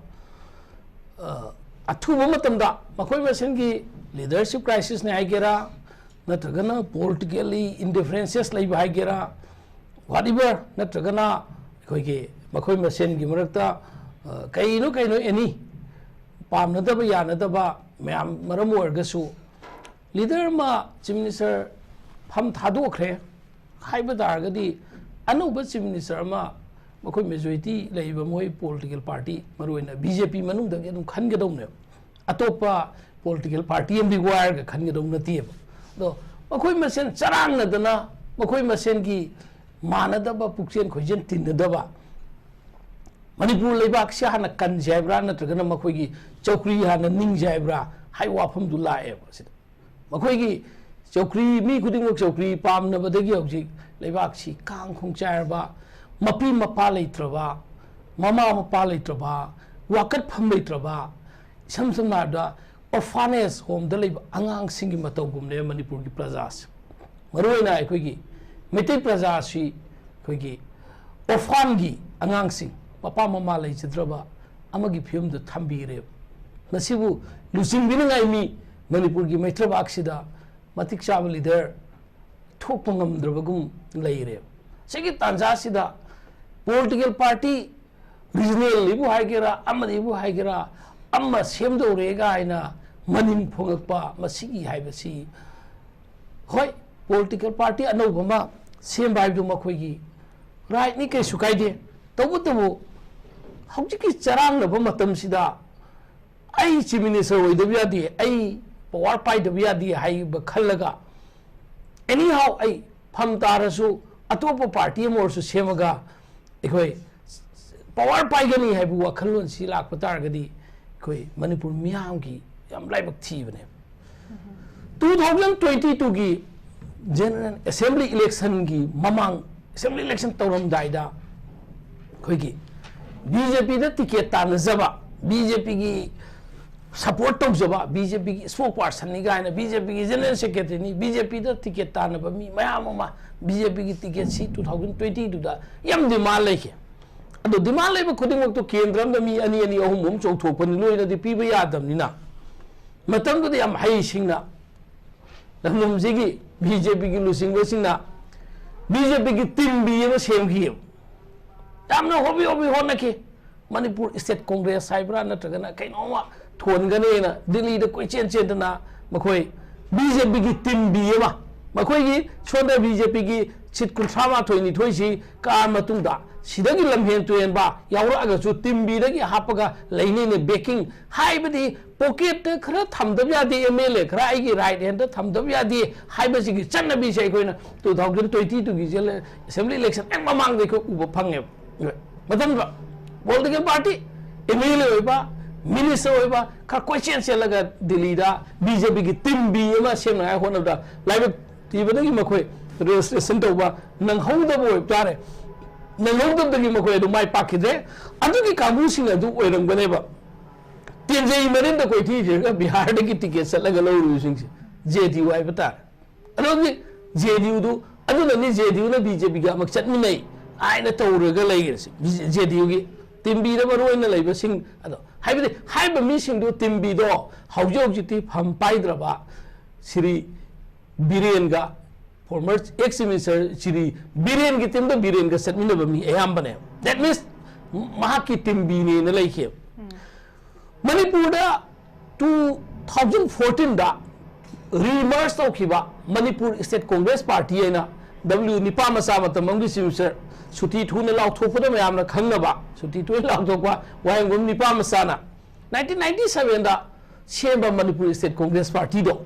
ꯑ, ꯑꯊꯨꯕ ꯃꯇꯝꯗ ꯃꯈꯣꯏ ꯃꯁꯦꯟꯒꯤ ꯂꯤꯗꯔꯁꯤꯞ ꯀ꯭ꯔꯥꯏꯁꯤꯁꯅꯦ ꯍꯥꯏꯒꯦꯔꯥ, ꯅꯠꯇ꯭ꯔꯒꯅ ꯄꯣꯂꯤꯇꯤꯀꯦꯜꯂꯤ ꯏꯟꯗꯤꯐꯔꯦꯟꯁꯦꯁ ꯂꯩꯕ ꯍꯥꯏꯒꯦꯔꯥ, ꯋꯥꯠ ꯑꯦꯚꯔ, ꯅꯠꯇ꯭ꯔꯒꯅ ꯑꯩꯈꯣꯏꯒꯤ ꯃꯈꯣꯏ ꯃꯁꯦꯟꯒꯤ ꯃꯔꯛꯇ, ꯑ, ꯀꯩꯅꯣ ꯀꯩꯅꯣ ꯑꯦꯅꯤ ꯄꯥꯝꯅꯗꯕ ꯌꯥꯅꯗꯕ ꯃꯌꯥꯝ ꯃꯔꯝ ꯑꯣꯏꯔꯒꯁꯨ, ꯂꯤꯗꯔ ꯑꯃ ꯆꯤꯐ ꯃꯤꯅꯤꯁꯇꯔ ꯐꯝ ꯊꯥꯗꯣꯛꯈ꯭ꯔꯦ ꯍꯥꯏꯕ ꯇꯥꯔꯒꯗꯤ, ꯑꯅꯧꯕ ꯆꯤꯐ ꯃꯤꯅꯤꯁꯇꯔ ꯑꯃ ꯃꯈꯣꯏ ꯃꯦꯖꯣꯔꯤꯇꯤ ꯂꯩꯔꯤꯕ ꯃꯣꯏ ꯄꯣꯂꯤꯇꯤꯀꯦꯜ ꯄꯥꯔꯇꯤ, ꯃꯔꯨꯑꯣꯏꯅ ꯕꯤ ꯖꯦ ꯄꯤ ꯃꯅꯨꯡꯗꯒꯤ ꯑꯗꯨꯝ ꯈꯟꯒꯗꯧꯅꯦꯕ꯫ ꯑꯇꯣꯞꯄ ꯄꯣꯂꯤꯇꯤꯀꯦꯜ ꯄꯥꯔꯇꯤ ꯑꯃꯗꯤ ꯋꯥꯏꯔꯒ ꯈꯟꯒꯗꯧ ꯅꯠꯇꯦꯕ꯫ ꯑꯗꯣ ꯃꯈꯣꯏ ꯃꯁꯦꯟ ꯆꯔꯥꯡꯅꯗꯅ, ꯃꯈꯣꯏ ꯃꯁꯦꯟꯒꯤ ꯃꯥꯟꯅꯗꯕ, ꯄꯨꯛꯆꯦꯟ ꯈꯣꯏꯖꯦꯟ ꯇꯤꯟꯅꯗꯕ, ꯃꯅꯤꯄꯨꯔ ꯂꯩꯕꯥꯛꯁꯤ ꯍꯥꯟꯅ ꯀꯟꯁꯦ ꯍꯥꯏꯕ꯭ꯔꯥ, ꯅꯠꯇ꯭ꯔꯒꯅ ꯃꯈꯣꯏꯒꯤ ꯆꯧꯀ꯭ꯔꯤ ꯍꯥꯟꯅ ꯅꯤꯡꯁꯦ ꯍꯥꯏꯕ꯭ꯔꯥ ꯍꯥꯏꯕ ꯋꯥꯐꯝꯗꯨ ꯂꯥꯛꯑꯦꯕ ꯁꯤꯗ꯫ ꯃꯈꯣꯏꯒꯤ ꯆꯧꯀ꯭ꯔꯤ, ꯃꯤ ꯈꯨꯗꯤꯡꯃꯛ ꯆꯧꯀ꯭ꯔꯤ ꯄꯥꯝꯅꯕꯗꯒꯤ ꯍꯧꯖꯤꯛ ꯂꯩꯕꯥꯛꯁꯤ ꯀꯥꯡ ꯈꯣꯡ ꯆꯥꯏꯔꯕ, ꯃꯄꯤ ꯃꯄꯥ ꯂꯩꯇ꯭ꯔꯕ, ꯃꯃꯥ ꯃꯄꯥ ꯂꯩꯇ꯭ꯔꯕ, ꯋꯥꯀꯠꯐꯝ ꯂꯩꯇ꯭ꯔꯕ, ꯏꯁꯝ ꯁꯝꯅ ꯍꯥꯏꯔꯕꯗ orphanage home ꯗ ꯂꯩꯕ ꯑꯉꯥꯡꯁꯤꯡꯒꯤ ꯃꯇꯧꯒꯨꯝꯅꯦ ꯃꯅꯤꯄꯨꯔꯒꯤ ꯄ꯭ꯔꯖꯥꯁꯦ꯫ ꯃꯔꯨꯑꯣꯏꯅ ꯑꯩꯈꯣꯏꯒꯤ ꯃꯩꯇꯩ ꯄ꯭ꯔꯖꯥꯁꯤ ꯑꯩꯈꯣꯏꯒꯤ orphan ꯒꯤ ꯑꯉꯥꯡꯁꯤꯡ, ꯃꯄꯥ ꯃꯃꯥ ꯂꯩꯖꯗ꯭ꯔꯕ ꯑꯃꯒꯤ ꯐꯤꯕꯝꯗ ꯊꯝꯕꯤꯔꯦꯕ꯫ ꯃꯁꯤꯕꯨ ꯂꯨꯆꯤꯡꯕꯤꯅꯤꯡꯉꯥꯏ ꯃꯤ ꯃꯅꯤꯄꯨꯔꯒꯤ ꯃꯩꯇ꯭ꯔꯕꯥꯛꯁꯤꯗ ꯃꯇꯤꯛ ꯆꯥꯕ ꯂꯤꯗꯔ ꯊꯣꯛꯄ ꯉꯝꯗ꯭ꯔꯕꯒꯨꯝ ꯂꯩꯔꯦꯕ꯫ ꯁꯤꯒꯤ ꯇꯥꯟꯖꯥꯁꯤꯗ ꯄꯣꯂꯤꯇꯤꯀꯦꯜ ꯄꯥꯔꯇꯤ ꯔꯤꯖꯅꯦꯜ ꯂꯤꯕꯨ ꯍꯥꯏꯒꯦꯔꯥ, ꯑꯃꯗꯤꯕꯨ ꯍꯥꯏꯒꯦꯔꯥ, ꯑꯃ ꯁꯦꯝꯗꯧꯔꯦꯒ ꯍꯥꯏꯅ ꯃꯅꯤꯟ ꯐꯣꯡꯉꯛꯄ ꯃꯁꯤꯒꯤ ꯍꯥꯏꯕꯁꯤ, ꯍꯣꯏ, ꯄꯣꯂꯤꯇꯤꯀꯦꯜ ꯄꯥꯔꯇꯤ ꯑꯅꯧꯕ ꯑꯃ ꯁꯦꯝꯕ ꯍꯥꯏꯕꯗꯨ ꯃꯈꯣꯏꯒꯤ ꯔꯥꯏꯠꯅꯤ, ꯀꯩꯁꯨ ꯀꯥꯏꯗꯦ꯫ ꯇꯧꯕꯇꯕꯨ ꯍꯧꯖꯤꯛꯀꯤ ꯆꯔꯥꯡꯅꯕ ꯃꯇꯝꯁꯤꯗ ꯑꯩ ꯆꯤꯐ ꯃꯤꯅꯤꯁꯇꯔ ꯑꯣꯏꯗꯕ ꯌꯥꯗꯦ, ꯑꯩ ꯄꯋꯥꯔ ꯄꯥꯏꯗꯕ ꯌꯥꯗꯦ ꯍꯥꯏꯕ ꯈꯜꯂꯒ, ꯑꯦꯅꯤ ꯍꯥꯎ ꯑꯩ ꯐꯝ ꯇꯥꯔꯁꯨ ꯑꯇꯣꯞꯄ ꯄꯥꯔꯇꯤ ꯑꯃ ꯑꯣꯏꯔꯁꯨ ꯁꯦꯝꯃꯒ ꯑꯩꯈꯣꯏ ꯄꯋꯥꯔ ꯄꯥꯏꯒꯅꯤ ꯍꯥꯏꯕ ꯋꯥꯈꯜꯂꯣꯟꯁꯤ ꯂꯥꯛꯄ ꯇꯥꯔꯒꯗꯤ ꯑꯩꯈꯣꯏ ꯃꯅꯤꯄꯨꯔ ꯃꯤꯌꯥꯝꯒꯤ ꯌꯥꯝ ꯂꯥꯏꯕꯛ ꯊꯤꯕꯅꯦ꯫ ꯇꯨ ꯊꯥꯎꯖꯟ ꯇ꯭ꯋꯦꯟꯇꯤ ꯇꯨꯒꯤ ꯖꯦꯅꯔꯦꯜ ꯑꯦꯁꯦꯝꯕ꯭ꯂꯤ ꯏꯂꯦꯛꯁꯟꯒꯤ ꯃꯃꯥꯡ, ꯑꯦꯁꯦꯝꯕ꯭ꯂꯤ ꯏꯂꯦꯛꯁꯟ ꯇꯧꯔꯝꯗꯥꯏꯗ ꯑꯩꯈꯣꯏꯒꯤ ꯕꯤ ꯖꯦ ꯄꯤꯗ ꯇꯤꯀꯦꯠ ꯇꯥꯟꯅꯖꯕ, ꯕꯤ ꯖꯦ ꯄꯤꯒꯤ ꯁꯄꯣꯔꯠ ꯇꯧꯖꯕ, ꯕꯤ ꯖꯦ ꯄꯤꯒꯤ ꯏꯁꯄꯣꯛ ꯄꯥꯔꯁꯟꯅꯤ ꯀꯥꯏꯅ, ꯕꯤ ꯖꯦ ꯄꯤꯒꯤ ꯖꯦꯅꯔꯦꯜ ꯁꯦꯀ꯭ꯔꯦꯇꯔꯤꯅꯤ, ꯕꯤ ꯖꯦ ꯄꯤꯗ ꯇꯤꯀꯦꯠ ꯇꯥꯟꯅꯕ ꯃꯤ ꯃꯌꯥꯝ ꯑꯃ ꯕꯤ ꯖꯦ ꯄꯤꯒꯤ ꯇꯤꯀꯦꯠꯁꯤ ꯇꯨ ꯊꯥꯎꯖꯟ ꯇ꯭ꯋꯦꯟꯇꯤ ꯇꯨꯗ ꯌꯥꯝ ꯗꯤꯃꯥꯟ ꯂꯩꯈꯤ꯫ ꯑꯗꯣ ꯗꯤꯃꯥꯟ ꯂꯩꯕ ꯈꯨꯗꯤꯡꯃꯛꯇꯨ ꯀꯦꯟꯗ꯭ꯔ ꯑꯃꯗ ꯃꯤ ꯑꯅꯤ ꯑꯅꯤ, ꯑꯍꯨꯝ ꯑꯍꯨꯝ ꯆꯣꯡꯊꯣꯛꯄꯅꯤ, ꯂꯣꯏꯅꯗꯤ ꯄꯤꯕ ꯌꯥꯗꯕꯅꯤꯅ꯫ ꯃꯇꯝꯗꯨꯗ ꯌꯥꯝ ꯍꯩꯁꯤꯡꯅ ꯂꯝꯗꯝꯁꯤꯒꯤ ꯕꯤ ꯖꯦ ꯄꯤꯒꯤ ꯂꯨꯆꯤꯡꯕꯁꯤꯡꯅ ꯕꯤ ꯖꯦ ꯄꯤꯒꯤ ꯇꯤꯝ ꯕꯤ ꯑꯃ ꯁꯦꯝꯈꯤꯑꯕ꯫ ꯌꯥꯝꯅ ꯍꯣꯕꯤ ꯍꯣꯕꯤ ꯍꯣꯠꯅꯈꯤ꯫ ꯃꯅꯤꯄꯨꯔ ꯏꯁꯇꯦꯠ ꯀꯣꯡꯒ꯭ꯔꯦꯁ ꯍꯥꯏꯕ꯭ꯔꯥ ꯅꯠꯇ꯭ꯔꯒꯅ ꯀꯩꯅꯣꯝꯃ ꯊꯣꯟꯒꯅꯦꯅ ꯗꯤꯜꯂꯤꯗ ꯀꯣꯏꯆꯦꯟ ꯆꯦꯟꯗꯅ ꯃꯈꯣꯏ ꯕꯤ ꯖꯦ ꯄꯤꯒꯤ ꯇꯤꯝ ꯕꯤ ꯑꯃ, ꯃꯈꯣꯏꯒꯤ ꯁꯣꯝꯗ ꯕꯤ ꯖꯦ ꯄꯤꯒꯤ ꯁꯤꯠ ꯀꯨꯟꯊ꯭ꯔꯥ ꯃꯥꯊꯣꯏ ꯅꯤꯊꯣꯏꯁꯤ ꯀꯥꯔ ꯃꯇꯨꯡꯗ ꯁꯤꯗꯒꯤ ꯂꯝꯍꯦꯟ ꯇꯨꯍꯦꯟꯕ ꯌꯥꯎꯔꯛꯑꯒꯁꯨ ꯇꯤꯝ ꯕꯤꯗꯒꯤ ꯍꯥꯞꯄꯒ ꯂꯩꯅꯤꯅ ꯕꯦꯀꯤꯡ, ꯍꯥꯏꯕꯗꯤ ꯄꯣꯀꯦꯠꯇ ꯈꯔ ꯊꯝꯗꯕ ꯌꯥꯗꯦ, ꯑꯦꯝ ꯑꯦꯜ ꯑꯦ ꯈꯔ ꯑꯩꯒꯤ ꯔꯥꯏꯠ ꯍꯦꯟꯗ ꯊꯝꯗꯕ ꯌꯥꯗꯦ ꯍꯥꯏꯕꯁꯤꯒꯤ ꯆꯠꯅꯕꯤꯁꯦ ꯑꯩꯈꯣꯏꯅ ꯇꯨ ꯊꯥꯎꯖꯟ ꯇ꯭ꯋꯦꯟꯇꯤ ꯇꯨꯒꯤ ꯑꯦꯁꯦꯝꯕ꯭ꯂꯤ ꯏꯂꯦꯛꯁꯟ ꯍꯦꯛ ꯃꯃꯥꯡꯗ ꯑꯩꯈꯣꯏ ꯎꯕ ꯐꯪꯉꯦꯕ꯫ ꯃꯇꯝꯗꯨꯗ ꯄꯣꯂꯤꯇꯤꯀꯦꯜ ꯄꯥꯔꯇꯤ, ꯑꯦꯝ ꯑꯦꯜ ꯑꯦ ꯑꯣꯏꯕ, ꯃꯤꯅꯤꯁꯇꯔ ꯑꯣꯏꯕ ꯈꯔ ꯀꯣꯏꯆꯦꯟ ꯆꯦꯜꯂꯒ ꯗꯤꯜꯂꯤꯗ ꯕꯤ ꯖꯦ ꯄꯤꯒꯤ ꯇꯤꯝ ꯕꯤ ꯑꯃ ꯁꯦꯝꯅꯉꯥꯏ ꯍꯣꯠꯅꯕꯗ ꯂꯥꯏꯕꯛ ꯊꯤꯕꯗꯒꯤ ꯃꯈꯣꯏ ꯔꯦꯖꯤꯁꯇ꯭ꯔꯦꯁꯟ ꯇꯧꯕ ꯅꯪꯍꯧꯗꯕ ꯑꯣꯏꯕ ꯇꯥꯔꯦ꯫ ꯅꯪꯍꯧꯗꯕꯗꯒꯤ ꯃꯈꯣꯏ ꯑꯗꯨ ꯃꯥꯏ ꯄꯥꯛꯈꯤꯗ꯭ꯔꯦ꯫ ꯑꯗꯨꯒꯤ ꯀꯥꯡꯕꯨꯁꯤꯡ ꯑꯗꯨ ꯑꯣꯏꯔꯝꯒꯅꯦꯕ ꯇꯦꯟꯖꯩ ꯃꯔꯤꯟꯗ ꯀꯣꯏꯊꯤ ꯊꯤꯔꯒ ꯕꯤꯍꯥꯔꯗꯒꯤ ꯇꯤꯀꯦꯠ ꯆꯠꯂꯒ ꯂꯧꯔꯨꯕꯁꯤꯡꯁꯦ, ꯖꯦ ꯗꯤ ꯌꯨ ꯍꯥꯏꯕ ꯇꯥꯔꯦ꯫ ꯑꯗꯣ ꯍꯧꯖꯤꯛ ꯖꯦ ꯗꯤ ꯌꯨꯗꯨ, ꯑꯗꯨꯅꯅꯤ ꯖꯦ ꯗꯤ ꯌꯨꯅ ꯕꯤ ꯖꯦ ꯄꯤꯒ ꯑꯃꯨꯛ ꯆꯠꯃꯤꯟꯅꯩ ꯍꯥꯏꯅ ꯇꯧꯔꯒ ꯂꯩꯔꯤꯁꯦ꯫ ꯖꯦ ꯗꯤ ꯌꯨꯒꯤ ꯇꯤꯝ ꯕꯤꯗ ꯃꯔꯨ ꯑꯣꯏꯅ ꯂꯩꯕꯁꯤꯡ ꯑꯗꯣ, ꯍꯥꯏꯕꯗꯤ ꯍꯥꯏꯔꯤꯕ ꯃꯤꯁꯤꯡꯗꯨ ꯇꯤꯝ ꯕꯤꯗꯣ ꯍꯧꯖꯤꯛ ꯍꯧꯖꯤꯛꯇꯤ ꯐꯝ ꯄꯥꯏꯗ꯭ꯔꯕ ꯁ꯭ꯔꯤ ꯕꯤꯔꯦꯟꯒ, former ex chief minister Shri ꯕꯤꯔꯦꯟꯒꯤ ꯇꯤꯝꯗ ꯕꯤꯔꯦꯟꯒ ꯆꯠꯃꯤꯟꯅꯕ ꯃꯤ ꯑꯌꯥꯝꯕꯅꯦ꯫ That means ꯃꯍꯥꯛꯀꯤ ꯇꯤꯝ ꯕꯤꯅꯦꯅ ꯂꯩꯈꯤꯕ꯫ ꯃꯅꯤꯄꯨꯔꯗ ꯇꯨ ꯊꯥꯎꯖꯟ ꯐꯣꯔꯇꯤꯟꯗ ꯔꯤꯃꯔꯖ ꯇꯧꯈꯤꯕ ꯃꯅꯤꯄꯨꯔ ꯏꯁꯇꯦꯠ ꯀꯣꯡꯒ꯭ꯔꯦꯁ ꯄꯥꯔꯇꯤ ꯍꯥꯏꯅ, ꯗꯕ꯭ꯂꯤꯌꯨ ꯅꯤꯄꯥ ꯃꯆꯥ, ꯃꯇꯝ ꯑꯃꯒꯤ ꯆꯤꯐ ꯃꯤꯅꯤꯁꯇꯔ ꯁꯨꯇꯤ ꯊꯨꯅ ꯂꯥꯎꯊꯣꯛꯄꯗ ꯃꯌꯥꯝꯅ ꯈꯪꯅꯕ ꯁꯨꯇꯤ ꯊꯨꯅ ꯂꯥꯎꯊꯣꯛꯄ ꯋꯥꯍꯦꯡꯕꯝ ꯅꯤꯄꯥ ꯃꯆꯥꯅ ꯅꯥꯏꯟꯇꯤꯟ ꯅꯥꯏꯟꯇꯤ ꯁꯚꯦꯟꯗ ꯁꯦꯝꯕ ꯃꯅꯤꯄꯨꯔ ꯁ꯭ꯇꯦꯠ ꯀꯣꯡꯒ꯭ꯔꯦꯁ ꯄꯥꯔꯇꯤꯗꯣ,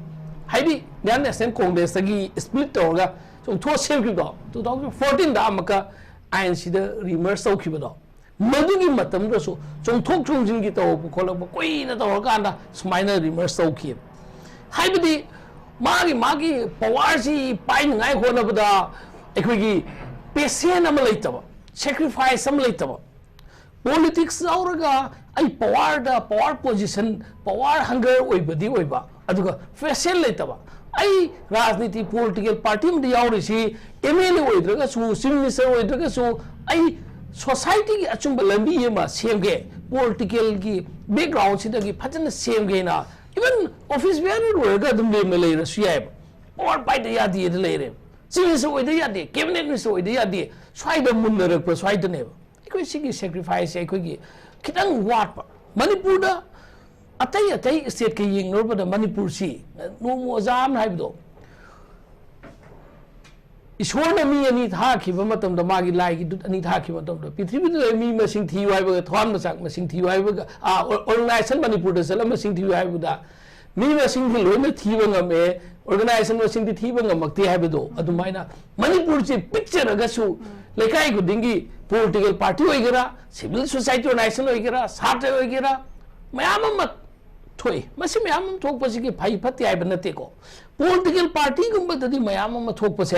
ꯍꯥꯏꯗꯤ ꯏꯟꯗꯤꯌꯥꯟ ꯅꯦꯁꯅꯦꯜ ꯀꯣꯡꯒ꯭ꯔꯦꯁꯇꯒꯤ ꯁ꯭ꯄ꯭ꯂꯤꯠ ꯇꯧꯔꯒ ꯆꯣꯡꯊꯣꯛꯑ ꯁꯦꯝꯈꯤꯕꯗꯣ, ꯇꯨ ꯊꯥꯎꯖꯟ ꯐꯣꯔꯇꯤꯟꯗ ꯑꯃꯨꯛꯀ ꯑꯥꯏ ꯑꯦꯟ ꯁꯤꯗ ꯔꯤꯃꯔꯖ ꯇꯧꯈꯤꯕꯗꯣ, ꯃꯗꯨꯒꯤ ꯃꯇꯝꯗꯨꯗꯁꯨ ꯆꯣꯡꯊꯣꯛ ꯆꯣꯡꯁꯤꯟꯒꯤ ꯇꯧꯔꯛꯄ ꯈꯣꯠꯂꯛꯄ ꯀꯨꯏꯅ ꯇꯧꯔꯀꯥꯟꯗ ꯁꯨꯃꯥꯏꯅ ꯔꯤꯃꯔꯖ ꯇꯧꯈꯤꯕ꯫ ꯍꯥꯏꯕꯗꯤ ꯃꯥꯒꯤ ꯃꯥꯒꯤ ꯄꯋꯥꯔꯁꯤ ꯄꯥꯏꯅꯉꯥꯏ ꯍꯣꯠꯅꯕꯗ ꯑꯩꯈꯣꯏꯒꯤ ꯄꯦꯁꯦꯟ ꯑꯃ ꯂꯩꯇꯕ, ꯁꯦꯀ꯭ꯔꯤꯐꯥꯏꯁ ꯑꯃ ꯂꯩꯇꯕ, ꯄꯣꯂꯤꯇꯤꯛꯁ ꯌꯥꯎꯔꯒ ꯑꯩ ꯄꯋꯥꯔꯗ, ꯄꯋꯥꯔ ꯄꯣꯖꯤꯁꯟ, ꯄꯋꯥꯔ ꯍꯪꯒꯔ ꯑꯣꯏꯕꯗꯤ ꯑꯣꯏꯕ, ꯑꯗꯨꯒ ꯄꯦꯁꯦꯟ ꯂꯩꯇꯕ꯫ ꯑꯩ ꯔꯥꯖꯅꯤꯇꯤ, ꯄꯣꯂꯤꯇꯤꯀꯦꯜ ꯄꯥꯔꯇꯤ ꯑꯃꯗ ꯌꯥꯎꯔꯤꯁꯤ, ꯑꯦꯝ ꯑꯦꯜ ꯑꯦ ꯑꯣꯏꯗ꯭ꯔꯒꯁꯨ, ꯆꯤꯐ ꯃꯤꯅꯤꯁꯇꯔ ꯑꯣꯏꯗ꯭ꯔꯒꯁꯨ, ꯑꯩ ꯁꯣꯁꯥꯏꯇꯤꯒꯤ ꯑꯆꯨꯝꯕ ꯂꯝꯕꯤ ꯑꯃ ꯁꯦꯝꯒꯦ, ꯄꯣꯂꯤꯇꯤꯀꯦꯜꯒꯤ ꯕꯦꯛꯒ꯭ꯔꯥꯎꯟꯁꯤꯗꯒꯤ ꯐꯖꯅ ꯁꯦꯝꯒꯦꯅ, ꯏꯚꯟ ꯑꯣꯐꯤꯁ ꯕꯤꯌꯥꯔ ꯑꯣꯏꯔꯒ ꯑꯗꯨꯝ ꯂꯦꯝꯅ ꯂꯩꯔꯁꯨ ꯌꯥꯏꯑꯕ꯫ ꯄꯋꯥꯔ ꯄꯥꯏꯗ ꯌꯥꯗꯦꯗ ꯂꯩꯔꯦꯕ꯫ ꯆꯤꯐ ꯃꯤꯅꯤꯁꯇꯔ ꯑꯣꯏꯗ ꯌꯥꯗꯦ, ꯀꯦꯕꯤꯅꯦꯠ ꯃꯤꯅꯤꯁꯇꯔ ꯑꯣꯏꯗ ꯌꯥꯗꯦ, ꯁ꯭ꯋꯥꯏꯗ ꯃꯨꯟꯅꯔꯛꯄ ꯁ꯭ꯋꯥꯏꯗꯅꯦꯕ꯫ ꯑꯩꯈꯣꯏ ꯁꯤꯒꯤ ꯁꯦꯀ꯭ꯔꯤꯐꯥꯏꯁꯁꯦ ꯑꯩꯈꯣꯏꯒꯤ ꯈꯤꯇꯪ ꯋꯥꯠꯄ꯫ ꯃꯅꯤꯄꯨꯔꯗ ꯑꯇꯩ ꯑꯇꯩ ꯁ꯭ꯇꯦꯠꯀ ꯌꯦꯡꯅꯔꯨꯕꯗ ꯃꯅꯤꯄꯨꯔꯁꯤ, ꯅꯣꯡꯃ ꯑꯣꯖꯥ ꯑꯃꯅ ꯍꯥꯏꯕꯗꯣ, ꯏꯁꯣꯔꯅ ꯃꯤ ꯑꯅꯤ ꯊꯥꯈꯤꯕ ꯃꯇꯝꯗ, ꯃꯥꯒꯤ ꯂꯥꯏꯒꯤ ꯗꯨꯠ ꯑꯅꯤ ꯊꯥꯈꯤꯕ ꯃꯇꯝꯗ, ꯄ꯭ꯔꯤꯊꯤꯕꯤꯗ ꯂꯩꯕ ꯃꯤ ꯃꯁꯤꯡ ꯊꯤꯌꯨ ꯍꯥꯏꯕꯒ, ꯊꯋꯥꯟꯃꯤꯆꯥꯛ ꯃꯁꯤꯡ ꯊꯤꯌꯨ ꯍꯥꯏꯕꯒ, ꯑꯥ, ꯑꯣ-, ꯑꯣꯔꯒꯅꯥꯏꯖꯦꯁꯟ ꯃꯅꯤꯄꯨꯔꯗ ꯆꯠꯂ ꯃꯁꯤꯡ ꯊꯤꯌꯨ ꯍꯥꯏꯕꯗ, ꯃꯤ ꯃꯁꯤꯡꯗꯤ ꯂꯣꯏꯅ ꯊꯤꯕ ꯉꯝꯃꯦ, ꯑꯣꯔꯒꯅꯥꯏꯖꯦꯁꯟ ꯃꯁꯤꯡꯗꯤ ꯊꯤꯕ ꯉꯝꯃꯛꯇꯦ ꯍꯥꯏꯕꯗꯣ, ꯑꯗꯨꯃꯥꯏꯅ ꯃꯅꯤꯄꯨꯔꯁꯦ ꯄꯤꯛꯆꯔꯒꯁꯨ ꯂꯩꯀꯥꯏ ꯈꯨꯗꯤꯡꯒꯤ ꯄꯣꯂꯤꯇꯤꯀꯦꯜ ꯄꯥꯔꯇꯤ ꯑꯣꯏꯒꯦꯔꯥ, ꯁꯤꯚꯤꯜ ꯁꯣꯁꯥꯏꯇꯤ ꯑꯣꯔꯒꯅꯥꯏꯖꯦꯁꯟ ꯑꯣꯏꯒꯦꯔꯥ, ꯁꯥꯇ꯭ꯔ ꯑꯣꯏꯒꯦꯔꯥ, ꯃꯌꯥꯝ ꯑꯃ ꯊꯣꯛꯏ꯫ ꯃꯁꯤ ꯃꯌꯥꯝ ꯑꯃ ꯊꯣꯛꯄꯁꯤꯒꯤ ꯐꯩ ꯐꯠꯇꯦ ꯍꯥꯏꯕ ꯅꯠꯇꯦꯀꯣ꯫ ꯄꯣꯂꯤꯇꯤꯀꯦꯜ ꯄꯥꯔꯇꯤꯒꯨꯝꯕꯗꯗꯤ ꯃꯌꯥꯝ ꯑꯃ ꯊꯣꯛꯄꯁꯦ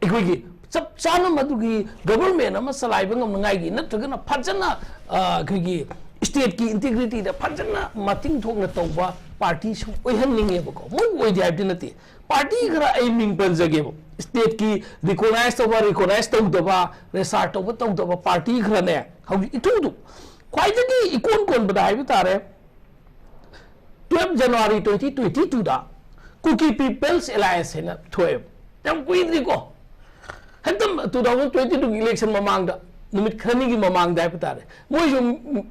ꯑꯩꯈꯣꯏꯒꯤ ꯆꯞ ꯆꯥꯅ ꯃꯗꯨꯒꯤ ꯒꯕꯔꯃꯦꯟ ꯑꯃ ꯆꯂꯥꯏꯕ ꯉꯝꯅꯉꯥꯏꯒꯤ, ꯅꯠꯇ꯭ꯔꯒꯅ ꯐꯖꯅ, ꯑ, ꯑꯩꯈꯣꯏꯒꯤ ꯁ꯭ꯇꯦꯠꯀꯤ ꯏꯟꯇꯤꯒ꯭ꯔꯤꯇꯤꯗ ꯐꯖꯅ ꯃꯇꯤꯡ ꯊꯣꯛꯅ ꯇꯧꯕ ꯄꯥꯔꯇꯤ ꯁꯨꯝ ꯑꯣꯏꯍꯟꯅꯤꯡꯉꯦꯕꯀꯣ꯫ ꯃꯣꯏ ꯑꯣꯏꯗꯦ ꯍꯥꯏꯕꯗꯤ ꯅꯠꯇꯦ꯫ ꯄꯥꯔꯇꯤ ꯈꯔ ꯑꯩ ꯃꯤꯡ ꯄꯟꯖꯒꯦꯕ꯫ ꯁ꯭ꯇꯦꯠꯀꯤ ꯔꯤꯀꯣꯅꯥꯏꯖ ꯇꯧꯕ, ꯔꯤꯀꯣꯅꯥꯏꯖ ꯇꯧꯗꯕ, ꯔꯦꯖꯤꯁꯇꯥꯔ ꯇꯧꯕ ꯇꯧꯗꯕ ꯄꯥꯔꯇꯤ ꯈꯔꯅꯦ, ꯍꯧꯖꯤꯛ ꯏꯊꯨꯗꯨ ꯈ꯭ꯋꯥꯏꯗꯒꯤ ꯏꯀꯣꯟ ꯀꯣꯟꯕꯗ ꯍꯥꯏꯕ ꯇꯥꯔꯦ, ꯇꯨꯌꯦꯜꯐ ꯖꯅꯋꯥꯔꯤ ꯇ꯭ꯋꯦꯟꯇꯤ ꯇ꯭ꯋꯦꯟꯇꯤ ꯇꯨꯗ ꯀꯨꯀꯤ ꯄꯤꯄꯜꯁ ꯑꯦꯂꯥꯏꯟꯁ ꯍꯥꯏꯅ ꯊꯣꯛꯑꯦꯕ꯫ ꯌꯥꯝ ꯀꯨꯏꯗ꯭ꯔꯤꯀꯣ꯫ ꯍꯦꯛꯇ ꯇꯨ ꯊꯥꯎꯖꯟ ꯇ꯭ꯋꯦꯟꯇꯤ ꯇꯨꯒꯤ ꯏꯂꯦꯛꯁꯟ ꯃꯃꯥꯡꯗ, ꯅꯨꯃꯤꯠ ꯈꯔꯅꯤꯒꯤ ꯃꯃꯥꯡꯗ ꯍꯥꯏꯕ ꯇꯥꯔꯦ, ꯃꯣꯏꯁꯨ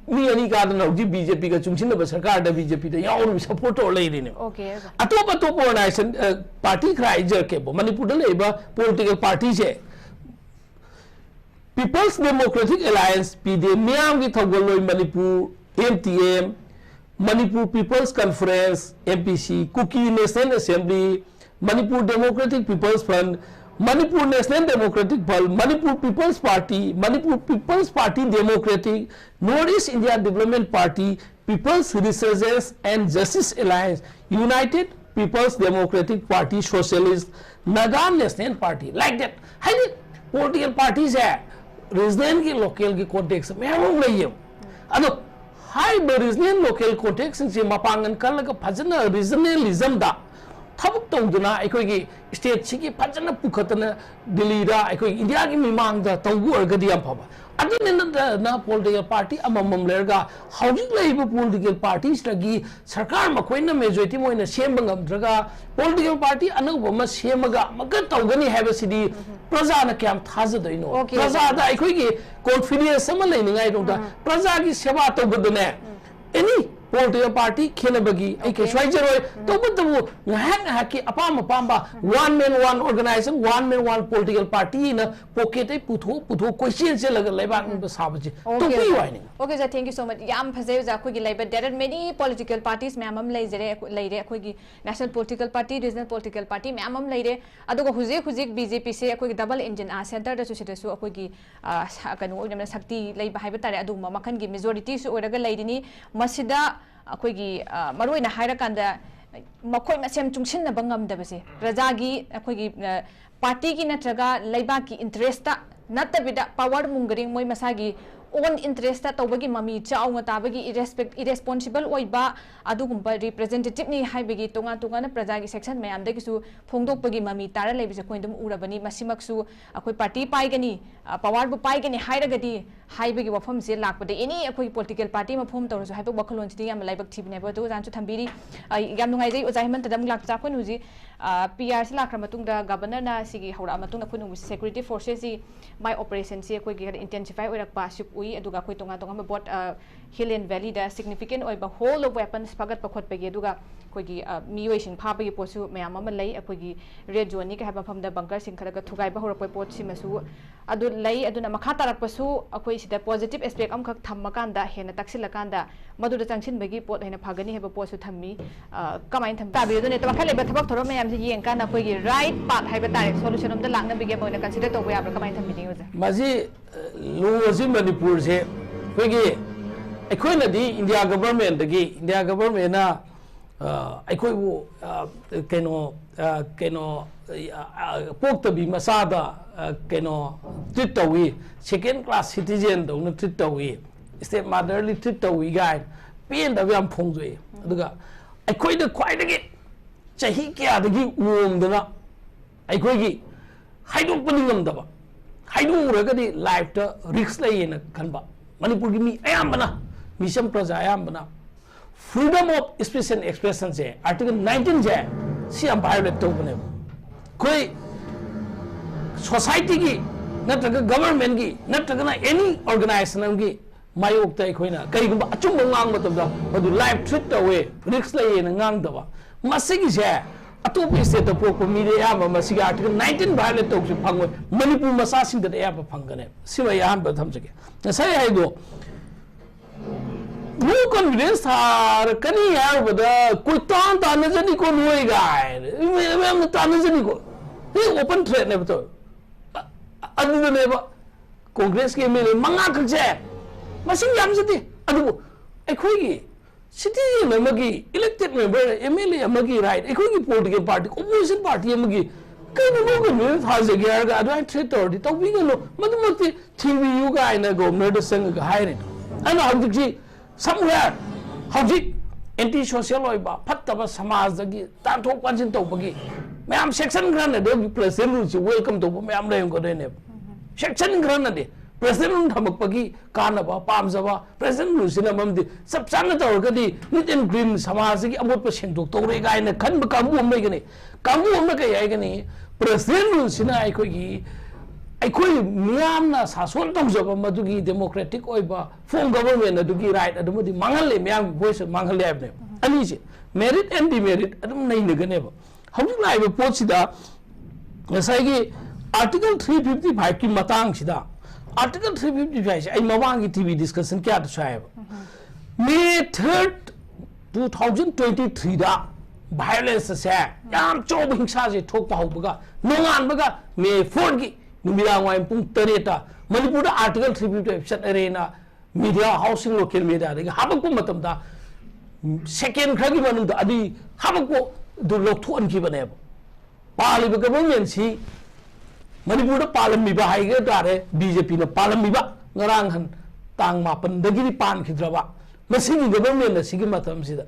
ꯃꯤ ꯑꯅꯤ ꯀꯥꯗꯅ ꯍꯧꯖꯤꯛ ꯕꯤ ꯖꯦ ꯄꯤꯒ ꯆꯨꯡꯁꯤꯟꯅꯕ ꯁꯔꯀꯥꯔꯗ ꯕꯤ ꯖꯦ ꯄꯤꯗ ꯌꯥꯎꯔꯨꯕ, ꯁꯄꯣꯔꯠ ꯇꯧꯔ ꯂꯩꯔꯤꯅꯦꯕ꯫ Okay, okay. ꯑꯇꯣꯞ ꯑꯇꯣꯞꯄ ꯑꯣꯔꯒꯅꯥꯏꯖꯦꯁꯟ, ꯑ, ꯄꯥꯔꯇꯤ ꯈꯔ ꯍꯥꯏꯖꯔꯛꯀꯦꯕ, ꯃꯅꯤꯄꯨꯔꯗ ꯂꯩꯔꯤꯕ ꯄꯣꯂꯤꯇꯤꯀꯦꯜ ꯄꯥꯔꯇꯤꯁꯦ, people's democratic alliance, P D M, ꯃꯤꯌꯥꯝꯒꯤ ꯊꯧꯒꯜꯂꯣꯟ Manipur, M T M, Manipur People's Conference, M P C, Kuki National Assembly, Manipur Democratic People's Front, Manipur National Democratic Front, Manipur People's Party, Manipur People's Party Democratic, North East India Development Party, People's Resurgence and Justice Alliance, United People's Democratic Party Socialist, Naga National Party, like that. ꯍꯥꯏꯗꯤ political party ꯁꯦ regional ꯒꯤ, local ꯒꯤ context ꯃꯌꯥꯝ ꯑꯃ ꯂꯩꯌꯦꯕ꯫ ꯑꯗꯣ ꯍꯥꯏꯔꯤꯕ regional, local context ꯁꯤꯡꯁꯦ ꯃꯄꯥꯡꯒꯜ ꯀꯜꯂꯒ ꯐꯖꯅ regionalism ꯗ ꯊꯕꯛ ꯇꯧꯗꯨꯅ ꯑꯩꯈꯣꯏꯒꯤ state ꯁꯤꯒꯤ ꯐꯖꯅ ꯄꯨꯈꯠꯇꯅ ꯗꯤꯜꯂꯤꯗ ꯑꯩꯈꯣꯏ ꯏꯟꯗꯤꯌꯥꯒꯤ ꯃꯤꯃꯥꯡꯗ ꯇꯧꯕ ꯑꯣꯏꯔꯒꯗꯤ ꯌꯥꯝ ꯐꯕ꯫ ꯑꯗꯨꯅ ꯅꯠꯇꯅ political party ꯑꯃꯃꯝ ꯂꯩꯔꯒ ꯍꯧꯖꯤꯛ ꯂꯩꯔꯤꯕ political party ꯁꯤꯗꯒꯤ ꯁꯔꯀꯥꯔ ꯃꯈꯣꯏꯅ majority ꯃꯣꯏꯅ ꯁꯦꯝꯕ ꯉꯝꯗ꯭ꯔꯒ political party ꯑꯅꯧꯕ ꯑꯃ ꯁꯦꯝꯃꯒ ꯑꯃꯨꯛꯀ ꯇꯧꯒꯅꯤ ꯍꯥꯏꯕꯁꯤꯗꯤ ꯄ꯭ꯔꯖꯥꯅ ꯀꯌꯥꯝ ꯊꯥꯖꯗꯣꯏꯅꯣ? Okay, ꯄ꯭ꯔꯖꯥꯗ ꯑꯩꯈꯣꯏꯒꯤ confidence ꯑꯃ ꯂꯩꯅꯤꯡꯉꯥꯏꯗꯃꯛꯇ ꯄ꯭ꯔꯖꯥꯒꯤ ꯁꯦꯕꯥ ꯇꯧꯕꯗꯅꯦ, any political party ꯈꯦꯠꯅꯕꯒꯤ ꯑꯩ ꯀꯩꯁꯨ Okay. ꯍꯥꯏꯖꯔꯣꯏ꯫ ꯇꯧꯕꯇꯕꯨ ꯉꯥꯏꯍꯥꯛ ꯉꯥꯏꯍꯥꯛꯀꯤ ꯑꯄꯥꯝ ꯑꯄꯥꯝꯕ one man one organization, one man one political party ꯅ pocket ꯇꯩ ꯄꯨꯊꯣꯛ ꯄꯨꯊꯣꯛ ꯀꯣꯏꯆꯦꯟ ꯆꯦꯜꯂꯒ ꯂꯩꯕꯥꯛ ꯅꯤꯡꯕ ꯁꯥꯕꯁꯦ Okay, ꯇꯣꯛꯄꯤꯌꯨ okay. ꯍꯥꯏꯅꯤꯡꯉꯤ꯫ Okay, sir, thank you so much. ꯌꯥꯝ ꯐꯖꯩ ꯑꯣꯖꯥ꯫ ꯑꯩꯈꯣꯏꯒꯤ ꯂꯩꯕ, there are many political parties ꯃꯌꯥꯝ ꯑꯃ ꯂꯩꯖꯔꯦ, ꯑꯩꯈꯣꯏ, ꯂꯩꯔꯦ꯫ ꯑꯩꯈꯣꯏꯒꯤ national political party, regional political party ꯃꯌꯥꯝ ꯑꯃ ꯂꯩꯔꯦ꯫ ꯑꯗꯨꯒ ꯍꯧꯖꯤꯛ ꯍꯧꯖꯤꯛ B J P ꯁꯦ ꯑꯩꯈꯣꯏꯒꯤ double engine, ꯑꯥ, centre ꯗꯁꯨ ꯁꯤꯗꯁꯨ ꯑꯩꯈꯣꯏꯒꯤ, ꯑꯥ, ꯁ-, ꯀꯩꯅꯣ ꯑꯣꯏꯅ ꯁꯛꯇꯤ ꯂꯩꯕ ꯍꯥꯏꯕ ꯇꯥꯔꯦ, ꯑꯗꯨꯒꯨꯝꯕ ꯃꯈꯜꯒꯤ majority ꯁꯨ ꯑꯣꯏꯔꯒ ꯂꯩꯔꯤꯅꯤ꯫ ꯃꯁꯤꯗ ꯑꯩꯈꯣꯏꯒꯤ, ꯑꯥ, ꯃꯔꯨꯑꯣꯏꯅ ꯍꯥꯏꯔꯀꯥꯟꯗ ꯃꯈꯣꯏ ꯃꯁꯦꯟ ꯆꯨꯡꯁꯤꯟꯅꯕ ꯉꯝꯗꯕꯁꯦ, ꯄ꯭ꯔꯖꯥꯒꯤ, ꯑꯩꯈꯣꯏꯒꯤ, ꯑꯥ, party ꯒꯤ ꯅꯠꯇ꯭ꯔꯒ ꯂꯩꯕꯥꯛꯀꯤ interest ꯇ ꯅꯠꯇꯕꯤꯗ power mongering, ꯃꯣꯏ ꯃꯁꯥꯒꯤ own interest ꯇ ꯇꯧꯕꯒꯤ ꯃꯃꯤ ꯆꯥꯎꯅ ꯇꯥꯕꯒꯤ irrespect-, irresponsible ꯑꯣꯏꯕ ꯑꯗꯨꯒꯨꯝꯕ representative ꯅꯤ ꯍꯥꯏꯕꯒꯤ ꯇꯣꯉꯥꯟ ꯇꯣꯉꯥꯟꯅ ꯄ꯭ꯔꯖꯥꯒꯤ section ꯃꯌꯥꯝꯗꯒꯤꯁꯨ ꯐꯣꯡꯗꯣꯛꯄꯒꯤ ꯃꯃꯤ ꯇꯥꯔ ꯂꯩꯕꯁꯦ ꯑꯩꯈꯣꯏꯅ ꯑꯗꯨꯝ ꯎꯔꯕꯅꯤ꯫ ꯃꯁꯤꯃꯛꯁꯨ ꯑꯩꯈꯣꯏ party ꯄꯥꯏꯒꯅꯤ, ꯑ, power ꯕꯨ ꯄꯥꯏꯒꯅꯤ ꯍꯥꯏꯔꯒꯗꯤ ꯍꯥꯏꯕꯒꯤ ꯋꯥꯐꯝꯁꯦ ꯂꯥꯛꯄꯗ any ꯑꯩꯈꯣꯏꯒꯤ political party ꯑꯃ form ꯇꯧꯔꯁꯨ ꯍꯥꯏꯕ ꯋꯥꯈꯜꯂꯣꯟꯁꯤꯗꯤ ꯌꯥꯝꯅ ꯂꯥꯏꯕꯛ ꯊꯤꯕꯅꯦꯕ꯫ ꯑꯗꯨ ꯑꯣꯖꯥꯅꯁꯨ ꯊꯝꯕꯤꯔꯤ꯫ ꯑ, ꯌꯥꯝ ꯅꯨꯡꯉꯥꯏꯖꯩ ꯑꯣꯖꯥ ꯍꯦꯃꯟꯇꯗ ꯑꯃꯨꯛ ꯂꯥꯛꯄꯁꯦ꯫ ꯑꯩꯈꯣꯏꯅ ꯍꯧꯖꯤꯛ, ꯑ, P R ꯁꯤ ꯂꯥꯛꯈ꯭ꯔ ꯃꯇꯨꯡꯗ Governor ꯅ ꯁꯤꯒꯤ ꯍꯧꯔꯛꯑ ꯃꯇꯨꯡꯗ ꯑꯩꯈꯣꯏꯅ ꯍꯧꯖꯤꯛ security forces ꯁꯤ ꯃꯥꯏ operation ꯁꯤ ꯑꯩꯈꯣꯏꯒꯤ ꯈꯔ intensify ꯑꯣꯏꯔꯛꯄ ꯑꯁꯤ ꯎꯏ꯫ ꯑꯗꯨꯒ ꯑꯩꯈꯣꯏ ꯇꯣꯉꯥꯟ ꯇꯣꯉꯥꯟꯕ both, ꯑ, hill and valley the significant ꯑꯣꯏꯕ haul of weapons ꯐꯒꯠꯄ ꯈꯣꯠꯄꯒꯤ, ꯑꯗꯨꯒ ꯑꯩꯈꯣꯏꯒꯤ, ꯑ, ꯃꯤꯑꯣꯏꯁꯤꯡ ꯐꯥꯕꯒꯤ ꯄꯣꯠꯁꯨ ꯃꯌꯥꯝ ꯑꯃ ꯂꯩ꯫ ꯑꯩꯈꯣꯏꯒꯤ red zoneꯅꯤ ꯀꯩ ꯍꯥꯏꯕ ꯃꯐꯝꯗ bunkerꯁꯤꯡ ꯈꯔꯒ ꯊꯨꯒꯥꯏꯕ ꯍꯧꯔꯛꯄ ꯄꯣꯠꯁꯤꯃꯁꯨ ꯑꯗꯨ ꯂꯩ꯫ ꯑꯗꯨꯅ ꯃꯈꯥ ꯇꯥꯔꯛꯄꯁꯨ ꯑꯩꯈꯣꯏ ꯁꯤꯗ positive aspect ꯑꯃꯈꯛ ꯊꯝꯃꯀꯥꯟꯗ, ꯍꯦꯟꯅ ꯇꯛꯁꯤꯜꯂꯀꯥꯟꯗ ꯃꯗꯨꯗ ꯆꯪꯁꯤꯟꯕꯒꯤ ꯄꯣꯠ ꯍꯦꯟꯅ ꯐꯒꯅꯤ ꯍꯥꯏꯕ ꯄꯣꯠꯁꯨ ꯊꯝꯃꯤ꯫ ꯑ, ꯀꯃꯥꯏꯅ ꯊꯝ ꯇꯥꯕꯤꯌꯨ? ꯑꯗꯨꯅ ꯋꯥꯈꯜ ꯂꯩꯕ ꯊꯕꯛ ꯊꯧꯔꯝ ꯃꯌꯥꯝꯁꯦ ꯌꯦꯡꯀꯥꯟꯗ ꯑꯩꯈꯣꯏꯒꯤ right path ꯍꯥꯏꯕ ꯇꯥꯔꯦ, solution ꯑꯝꯗ ꯂꯥꯛꯅꯕꯒꯤ ꯑꯃ ꯑꯣꯏꯅ consider ꯇꯧꯕ ꯌꯥꯕ꯭ꯔꯥ? ꯀꯃꯥꯏꯅ ꯊꯝꯕꯤꯅꯤꯡꯉꯤ ꯑꯣꯖꯥ? ꯃꯁꯤ ꯂꯣꯁꯤ ꯃꯅꯤꯄꯨꯔꯁꯦ ꯑꯩꯈꯣꯏꯒꯤ, ꯑꯩꯈꯣꯏꯅꯗꯤ ꯏꯟꯗꯤꯌꯥ ꯒꯚꯔꯟꯃꯦꯟꯠꯇꯒꯤ, ꯏꯟꯗꯤꯌꯥ ꯒꯚꯔꯟꯃꯦꯟꯠꯅ, ꯑ, ꯑꯩꯈꯣꯏꯕꯨ, ꯑ, ꯀꯩꯅꯣ, ꯑ, ꯀꯩꯅꯣ, ꯑ, ꯄꯣꯛꯇꯕꯤ ꯃꯆꯥꯗ, ꯑ, ꯀꯩꯅꯣ treat ꯇꯧꯏ, second class citizenꯗꯧꯅ treat ꯇꯧꯏ, step motherly treat ꯇꯧꯏ ꯀꯥꯏꯅ ꯄꯦꯟꯗꯕ ꯌꯥꯝ ꯐꯣꯡꯗꯣꯛꯏ꯫ ꯑꯗꯨꯒ ꯑꯩꯈꯣꯏꯗ ꯈ꯭ꯋꯥꯏꯗꯒꯤ ꯆꯍꯤ ꯀꯌꯥꯗꯒꯤ ꯑꯣꯝꯗꯅ ꯑꯩꯈꯣꯏꯒꯤ ꯍꯥꯏꯗꯣꯛꯄꯗꯤ ꯉꯝꯗꯕ, ꯍꯥꯏꯗꯣꯛꯎꯔꯒꯗꯤ lifeꯇ risk ꯂꯩꯌꯦꯅ ꯈꯟꯕ ꯃꯅꯤꯄꯨꯔꯒꯤ ꯃꯤ ꯑꯌꯥꯝꯕꯅ, ꯃꯤꯆꯝ ꯄ꯭ꯔꯖꯥ ꯑꯌꯥꯝꯕꯅ freedom of speech and expressionꯁꯦ, article nineteenꯁꯦ, ꯁꯤ ꯌꯥꯝ violate ꯇꯧꯕꯅꯦꯕ꯫ ꯑꯩꯈꯣꯏ societyꯒꯤ ꯅꯠꯇ꯭ꯔꯒ governmentꯀꯤ ꯅꯠꯇ꯭ꯔꯒꯅ any organization ꯑꯃꯒꯤ ꯃꯥꯌꯣꯛꯇ ꯑꯩꯈꯣꯏꯅ ꯀꯔꯤꯒꯨꯝꯕ ꯑꯆꯨꯝꯕ ꯉꯥꯡꯕ ꯃꯇꯝꯗ ꯃꯗꯨ life threat ꯇꯧꯋꯦ, risk ꯂꯩꯌꯦꯅ ꯉꯥꯡꯗꯕ, ꯃꯁꯤꯒꯤꯁꯦ ꯑꯇꯣꯞꯄ stateꯇ ꯄꯣꯛꯄ ꯃꯤꯗꯤ ꯑꯌꯥꯝꯕ ꯃꯁꯤꯒꯤ article nineteen violate ꯇꯧꯕꯁꯦ ꯐꯪꯉꯣꯏ꯫ ꯃꯅꯤꯄꯨꯔ ꯃꯆꯥꯁꯤꯡꯗꯗꯤ ꯑꯌꯥꯝꯕ ꯐꯪꯒꯅꯦꯕ꯫ ꯁꯤꯃ ꯑꯩ ꯑꯍꯥꯟꯕ ꯊꯝꯖꯒꯦ꯫ ꯉꯁꯥꯏ ꯍꯥꯏꯗꯣ, no confidence ꯊꯥꯔꯛꯀꯅꯤ ꯍꯥꯏꯔꯨꯕꯗ ꯀꯣꯏꯇꯥꯟ ꯇꯥꯟꯅꯖꯅꯤꯀꯣ ꯅꯣꯏ ꯀꯥꯏꯅ ꯃꯌꯥꯝꯅ ꯇꯥꯟꯅꯖꯅꯤꯀꯣ꯫ ꯁꯤ open threatꯅꯦꯕ ꯇꯧꯔꯤ꯫ ꯑ-, ꯑꯗꯨꯗꯅꯦꯕ Congressꯀꯤ MLA ꯃꯉꯥ ꯈꯛꯁꯦ ꯃꯁꯤꯡ ꯌꯥꯝꯖꯗꯦ꯫ ꯑꯗꯨꯕꯨ ꯑꯩꯈꯣꯏꯒꯤ citizen ꯑꯃꯒꯤ, elected member, MLA ꯑꯃꯒꯤ right, ꯑꯩꯈꯣꯏꯒꯤ political party, opposition party ꯑꯃꯒꯤ ꯀꯩꯅꯣ ꯅꯣ ꯀꯩꯅꯣ ꯊꯥꯖꯒꯦ ꯍꯥꯏꯔꯒ ꯑꯗꯨꯃꯥꯏꯅ threat ꯇꯧꯔꯗꯤ ꯇꯧꯕꯤꯒꯅꯨ, ꯃꯗꯨꯃꯛꯇꯤ ꯊꯤꯡꯕꯤꯌꯨ ꯀꯥꯏꯅ governorꯗ ꯆꯪꯉꯒ ꯍꯥꯏꯔꯤꯗꯣ꯫ ꯑꯗꯨꯅ ꯍꯧꯖꯤꯛꯁꯤ somewhere ꯍꯧꯖꯤꯛ anti social ꯑꯣꯏꯕ ꯐꯠꯇꯕ ꯁꯃꯥꯖꯇꯒꯤ ꯇꯥꯟꯊꯣꯛ ꯇꯥꯟꯁꯤꯟ ꯇꯧꯕꯒꯤ ꯃꯌꯥꯝ section ꯈꯔꯅꯗꯤ ꯍꯧꯖꯤꯛ president ruleꯁꯤ welcome ꯇꯧꯕ ꯃꯌꯥꯝ ꯂꯩꯔꯝꯒꯗꯣꯏꯅꯦꯕ꯫ Section ꯈꯔꯅꯗꯤ president rule ꯊꯝꯃꯛꯄꯒꯤ ꯀꯥꯟꯅꯕ ꯄꯥꯝꯖꯕ, president ruleꯁꯤꯅ ꯃꯔꯝꯗꯤ ꯆꯞ ꯆꯥꯅ ꯇꯧꯔꯒꯗꯤ neat and clean ꯁꯃꯥꯖꯁꯤꯒꯤ ꯑꯃꯣꯠꯄ ꯁꯦꯡꯗꯣꯛꯇꯧꯔꯦ ꯀꯥꯏꯅ ꯈꯟꯕ ꯀꯥꯡꯕꯨ ꯑꯃ ꯂꯩꯒꯅꯤ꯫ ꯀꯥꯡꯕꯨ ꯑꯃꯅ ꯀꯩ ꯍꯥꯏꯒꯅꯤ? President ruleꯁꯤꯅ ꯑꯩꯈꯣꯏꯒꯤ, ꯑꯩꯈꯣꯏ ꯃꯤꯌꯥꯝꯅ ꯁꯥꯁꯣꯟ ꯇꯧꯖꯕ ꯃꯗꯨꯒꯤ democratic ꯑꯣꯏꯕ form government ꯑꯗꯨꯒꯤ right ꯑꯗꯨꯃꯗꯤ ꯃꯥꯡꯍꯜꯂꯦ, ꯃꯤꯌꯥꯝꯒꯤ voice ꯃꯥꯡꯍꯜꯂꯦ ꯍꯥꯏꯕꯅꯦꯕ꯫ ꯑꯅꯤꯁꯦ Merit and demerit ꯑꯗꯨꯝ ꯅꯩꯅꯒꯅꯦꯕ꯫ ꯍꯧꯖꯤꯛ ꯂꯥꯛꯏꯕ ꯄꯣꯠꯁꯤꯗ ꯉꯁꯥꯏꯒꯤ Article three fifty five ꯀꯤ ꯃꯇꯥꯡꯁꯤꯗ, Article three fifty five ꯁꯦ ꯑꯩ ꯃꯃꯥꯡꯒꯤ T V discussion ꯀꯌꯥꯗꯁꯨ ꯍꯥꯏꯌꯦꯕ꯫ May third, two thousand twenty three ꯗ violence ꯑꯁꯦ, ꯌꯥꯝ ꯆꯥꯎꯕ ꯍꯤꯡꯁꯥꯁꯦ ꯊꯣꯛꯄ ꯍꯧꯕꯒ, ꯅꯣꯡꯉꯥꯟꯕꯒ May four ꯒꯤ ꯅꯨꯃꯤꯗꯥꯡ ꯋꯥꯏꯔꯝ ꯄꯨꯡ ꯇꯔꯦꯠꯇ ꯃꯅꯤꯄꯨꯔꯗ Article three fifty five ꯆꯠꯅꯔꯦꯅ media, house ꯁꯤꯡ, local media ꯗꯒꯤ ꯍꯥꯄꯛꯄ ꯃꯇꯝꯗ, second ꯈꯔꯒꯤ ꯃꯅꯨꯡꯗ ꯑꯗꯨꯒꯤ ꯍꯥꯄꯛꯄꯗꯨ ꯂꯧꯊꯣꯛꯍꯟꯈꯤꯕꯅꯦꯕ꯫ ꯄꯥꯜꯂꯤꯕ government ꯁꯤ, ꯃꯅꯤꯄꯨꯔꯗ ꯄꯥꯜꯂꯝꯃꯤꯕ ꯍꯥꯏꯒ ꯇꯥꯔꯦ, B J P ꯅ ꯄꯥꯜꯂꯝꯃꯤꯕ, ꯉꯔꯥꯡ ꯍꯟ ꯇꯥꯡ ꯃꯥꯄꯟꯗꯒꯤꯗꯤ ꯄꯥꯟꯈꯤꯗ꯭ꯔꯕ ꯃꯁꯤꯒꯤ government ꯑꯁꯤꯒꯤ ꯃꯇꯝꯁꯤꯗ꯫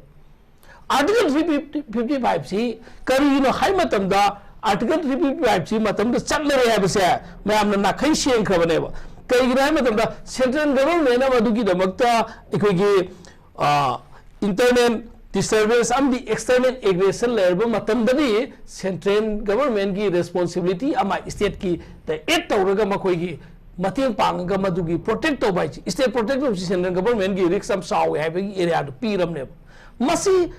Article three fifty five ꯁꯤ ꯀꯔꯤꯒꯤꯅꯣ ꯍꯥꯏ ꯃꯇꯝꯗ, Article three fifty five ꯁꯤ ꯃꯇꯝꯗ ꯆꯠꯅꯔꯦ ꯍꯥꯏꯕꯁꯦ ꯃꯌꯥꯝꯅ ꯅꯥꯈꯩ ꯁꯦꯡꯈ꯭ꯔꯕꯅꯦꯕ꯫ ꯀꯩꯒꯤꯅꯣ ꯍꯥꯏ ꯃꯇꯝꯗ, central government ꯅ ꯃꯗꯨꯒꯤꯗꯃꯛꯇ ꯑꯩꯈꯣꯏꯒꯤ, ꯑ, internal disturbance ꯑꯃꯗꯤ external aggression ꯂꯩꯔꯕ ꯃꯇꯝꯗꯗꯤ, central government ꯀꯤ responsibility ꯑꯃ state ꯀꯤꯗ add ꯇꯧꯔꯒ, ꯃꯈꯣꯏꯒꯤ ꯃꯇꯦꯡ ꯄꯥꯡꯉꯒ, ꯃꯗꯨꯒꯤ protect ꯇꯧꯕ ꯍꯥꯏꯁꯤ, state protect ꯇꯧꯕꯁꯤ central government ꯀꯤ risk ꯌꯥꯝ ꯆꯥꯎꯋꯦ ꯍꯥꯏꯕꯒꯤ area ꯗꯨ ꯄꯤꯔꯝꯅꯦꯕ꯫ ꯃꯁꯤ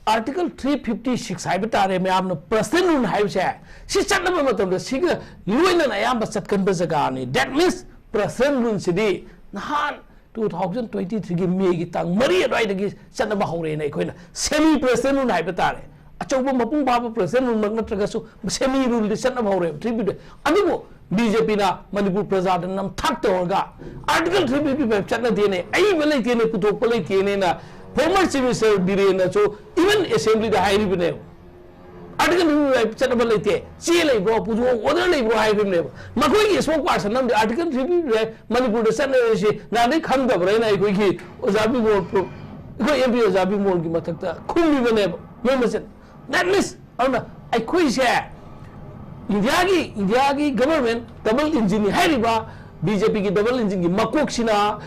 Article three fifty six ꯍꯥꯏꯕ ꯇꯥꯔꯦ, ꯃꯌꯥꯝꯅ personal rule ꯍꯥꯏꯕꯁꯦ, ꯁꯤ ꯆꯠꯅꯕ ꯃꯇꯝꯗ ꯁꯤꯒ ꯂꯣꯏꯅꯅ ꯑꯌꯥꯝꯕ ꯆꯠꯀꯟꯕ ꯖꯒꯥꯅꯤ꯫ That means personal rule ꯁꯤꯗꯤ ꯅꯍꯥꯟ two thousand twenty three ꯒꯤ May ꯒꯤ ꯇꯥꯡ ꯃꯔꯤ ꯑꯗꯨꯋꯥꯏꯗꯒꯤ ꯆꯠꯅꯕ ꯍꯧꯔꯦꯅ ꯑꯩꯈꯣꯏꯅ semi personal rule ꯍꯥꯏꯕ ꯇꯥꯔꯦ꯫ ꯑꯆꯧꯕ ꯃꯄꯨꯡ ꯐꯥꯕ personal rule ꯃꯛ ꯅꯠꯇ꯭ꯔꯒꯁꯨ semi rule ꯗꯤ ꯆꯠꯅꯕ ꯍꯧꯔꯦꯕ three fifty꯫ ꯑꯗꯨꯕꯨ B J P ꯅ ꯃꯅꯤꯄꯨꯔ ꯄ꯭ꯔꯖꯥꯗ ꯅꯝꯊꯥꯛ ꯇꯧꯔꯒ Article three fifty five ꯆꯠꯅꯗꯦꯅꯦ, ꯑꯏꯕ ꯂꯩꯇꯦꯅꯦ, ꯄꯨꯊꯣꯛꯄ ꯂꯩꯇꯦꯅꯦꯅ former Chief Minister ꯕꯤꯔꯦꯟꯅꯁꯨ even assembly ꯗ ꯍꯥꯏꯔꯤꯕꯅꯦꯕ꯫ Article three fifty five ꯆꯠꯅꯕ ꯂꯩꯇꯦ, ꯆꯦ ꯂꯩꯕ꯭ꯔꯣ, ꯄꯨꯊꯣꯛꯑꯣ, order ꯂꯩꯕ꯭ꯔꯣ ꯍꯥꯏꯔꯤꯕꯅꯦꯕ꯫ ꯃꯈꯣꯏꯒꯤ spokesperson ꯑꯃꯗꯤ Article three fifty five ꯃꯅꯤꯄꯨꯔꯗ ꯆꯠꯅꯔꯤꯁꯤ ꯅꯍꯥꯟꯗꯩ ꯈꯪꯗꯕ꯭ꯔꯥ ꯍꯥꯏꯅ ꯑꯩꯈꯣꯏꯒꯤ ꯑꯣꯖꯥ ꯕꯤꯃꯣꯜ ꯄ꯭ꯔꯣ-, ꯑꯩꯈꯣꯏ M P ꯑꯣꯖꯥ ꯕꯤꯃꯣꯜꯒꯤ ꯃꯊꯛꯇ ꯈꯨꯝꯃꯤꯕꯅꯦꯕ꯫ ꯃꯣꯏ ꯃꯁꯦꯟ꯫ That means, ꯑꯗꯨꯅ ꯑꯩꯈꯣꯏꯁꯦ ꯏꯟꯗꯤꯌꯥꯒꯤ, ꯏꯟꯗꯤꯌꯥꯒꯤ government double engine ꯅꯤ ꯍꯥꯏꯔꯤꯕ B J P ꯒꯤ double engine ꯒꯤ ꯃꯀꯣꯛꯁꯤꯅ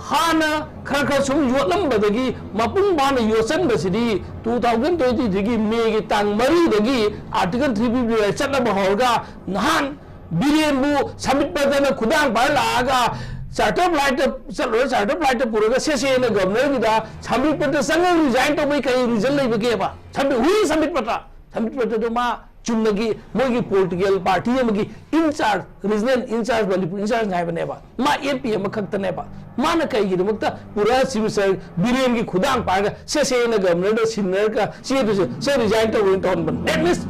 ꯍꯥꯟꯅ ꯈꯔ ꯈꯔ ꯁꯨꯝ ꯌꯣꯠꯂꯝꯕꯗꯒꯤ ꯃꯄꯨꯡ ꯐꯥꯅ ꯌꯣꯠꯁꯟꯕꯁꯤꯗꯤ two thousand twenty three ꯒꯤ May ꯒꯤ ꯇꯥꯡ ꯃꯔꯤꯗꯒꯤ Article three fifty five ꯆꯠꯅꯕ ꯍꯧꯔꯒ, ꯅꯍꯥꯟ ꯕꯤꯔꯦꯟꯕꯨ ꯁꯃꯤꯠ ꯄꯇ꯭ꯔꯅ ꯈꯨꯗꯥꯡ ꯄꯥꯏꯔ ꯂꯥꯛꯑꯒ ꯆꯥꯔꯇꯔ ꯐ꯭ꯂꯥꯏꯠꯇ ꯆꯠꯂꯨꯔ, ꯆꯥꯔꯇꯔ ꯐ꯭ꯂꯥꯏꯠꯇ ꯄꯨꯔꯒ ꯁꯦ ꯁꯦꯅ ꯒꯕꯔꯅꯔꯒꯤꯗ ꯁꯝꯕꯤꯠ ꯄꯇ꯭ꯔ ꯆꯪꯉꯒ ꯔꯤꯖꯥꯏꯟ ꯇꯧꯕꯩ ꯀꯩ ꯔꯤꯖꯟ ꯂꯩꯕꯒꯦꯕ? ꯁꯝꯕꯤꯠ ꯍꯨꯏ ꯁꯝꯕꯤꯠ ꯄꯇ꯭ꯔ, ꯁꯝꯕꯤꯠ ꯄꯇ꯭ꯔꯗꯣ ꯃꯥ ꯆꯨꯝꯅꯒꯤ ꯃꯣꯏꯒꯤ ꯄꯣꯂꯤꯇꯤꯀꯦꯜ ꯄꯥꯔꯇꯤ ꯑꯃꯒꯤ in-charge, regional in-charge, Manipur in-charge ꯍꯥꯏꯕꯅꯦꯕ꯫ ꯃꯥ ꯑꯦꯝ ꯄꯤ ꯑꯃꯈꯛꯇꯅꯦꯕ꯫ ꯃꯥꯅ ꯀꯩꯒꯤꯗꯃꯛꯇ ꯄꯨꯔꯥ ꯁꯤ ꯃꯤꯁꯇꯔ ꯕꯤꯔꯦꯟꯒꯤ ꯈꯨꯗꯥꯡ ꯄꯥꯏꯔꯒ ꯁꯦ ꯁꯦꯅ ꯒꯕꯔꯅꯔꯗ ꯁꯤꯟꯅꯔꯒ ꯆꯦꯗꯨꯁꯨ ꯁꯦ ꯔꯤꯖꯥꯏꯟ ꯇꯧꯔꯦꯅ ꯇꯧꯍꯟꯕꯅꯦ? That means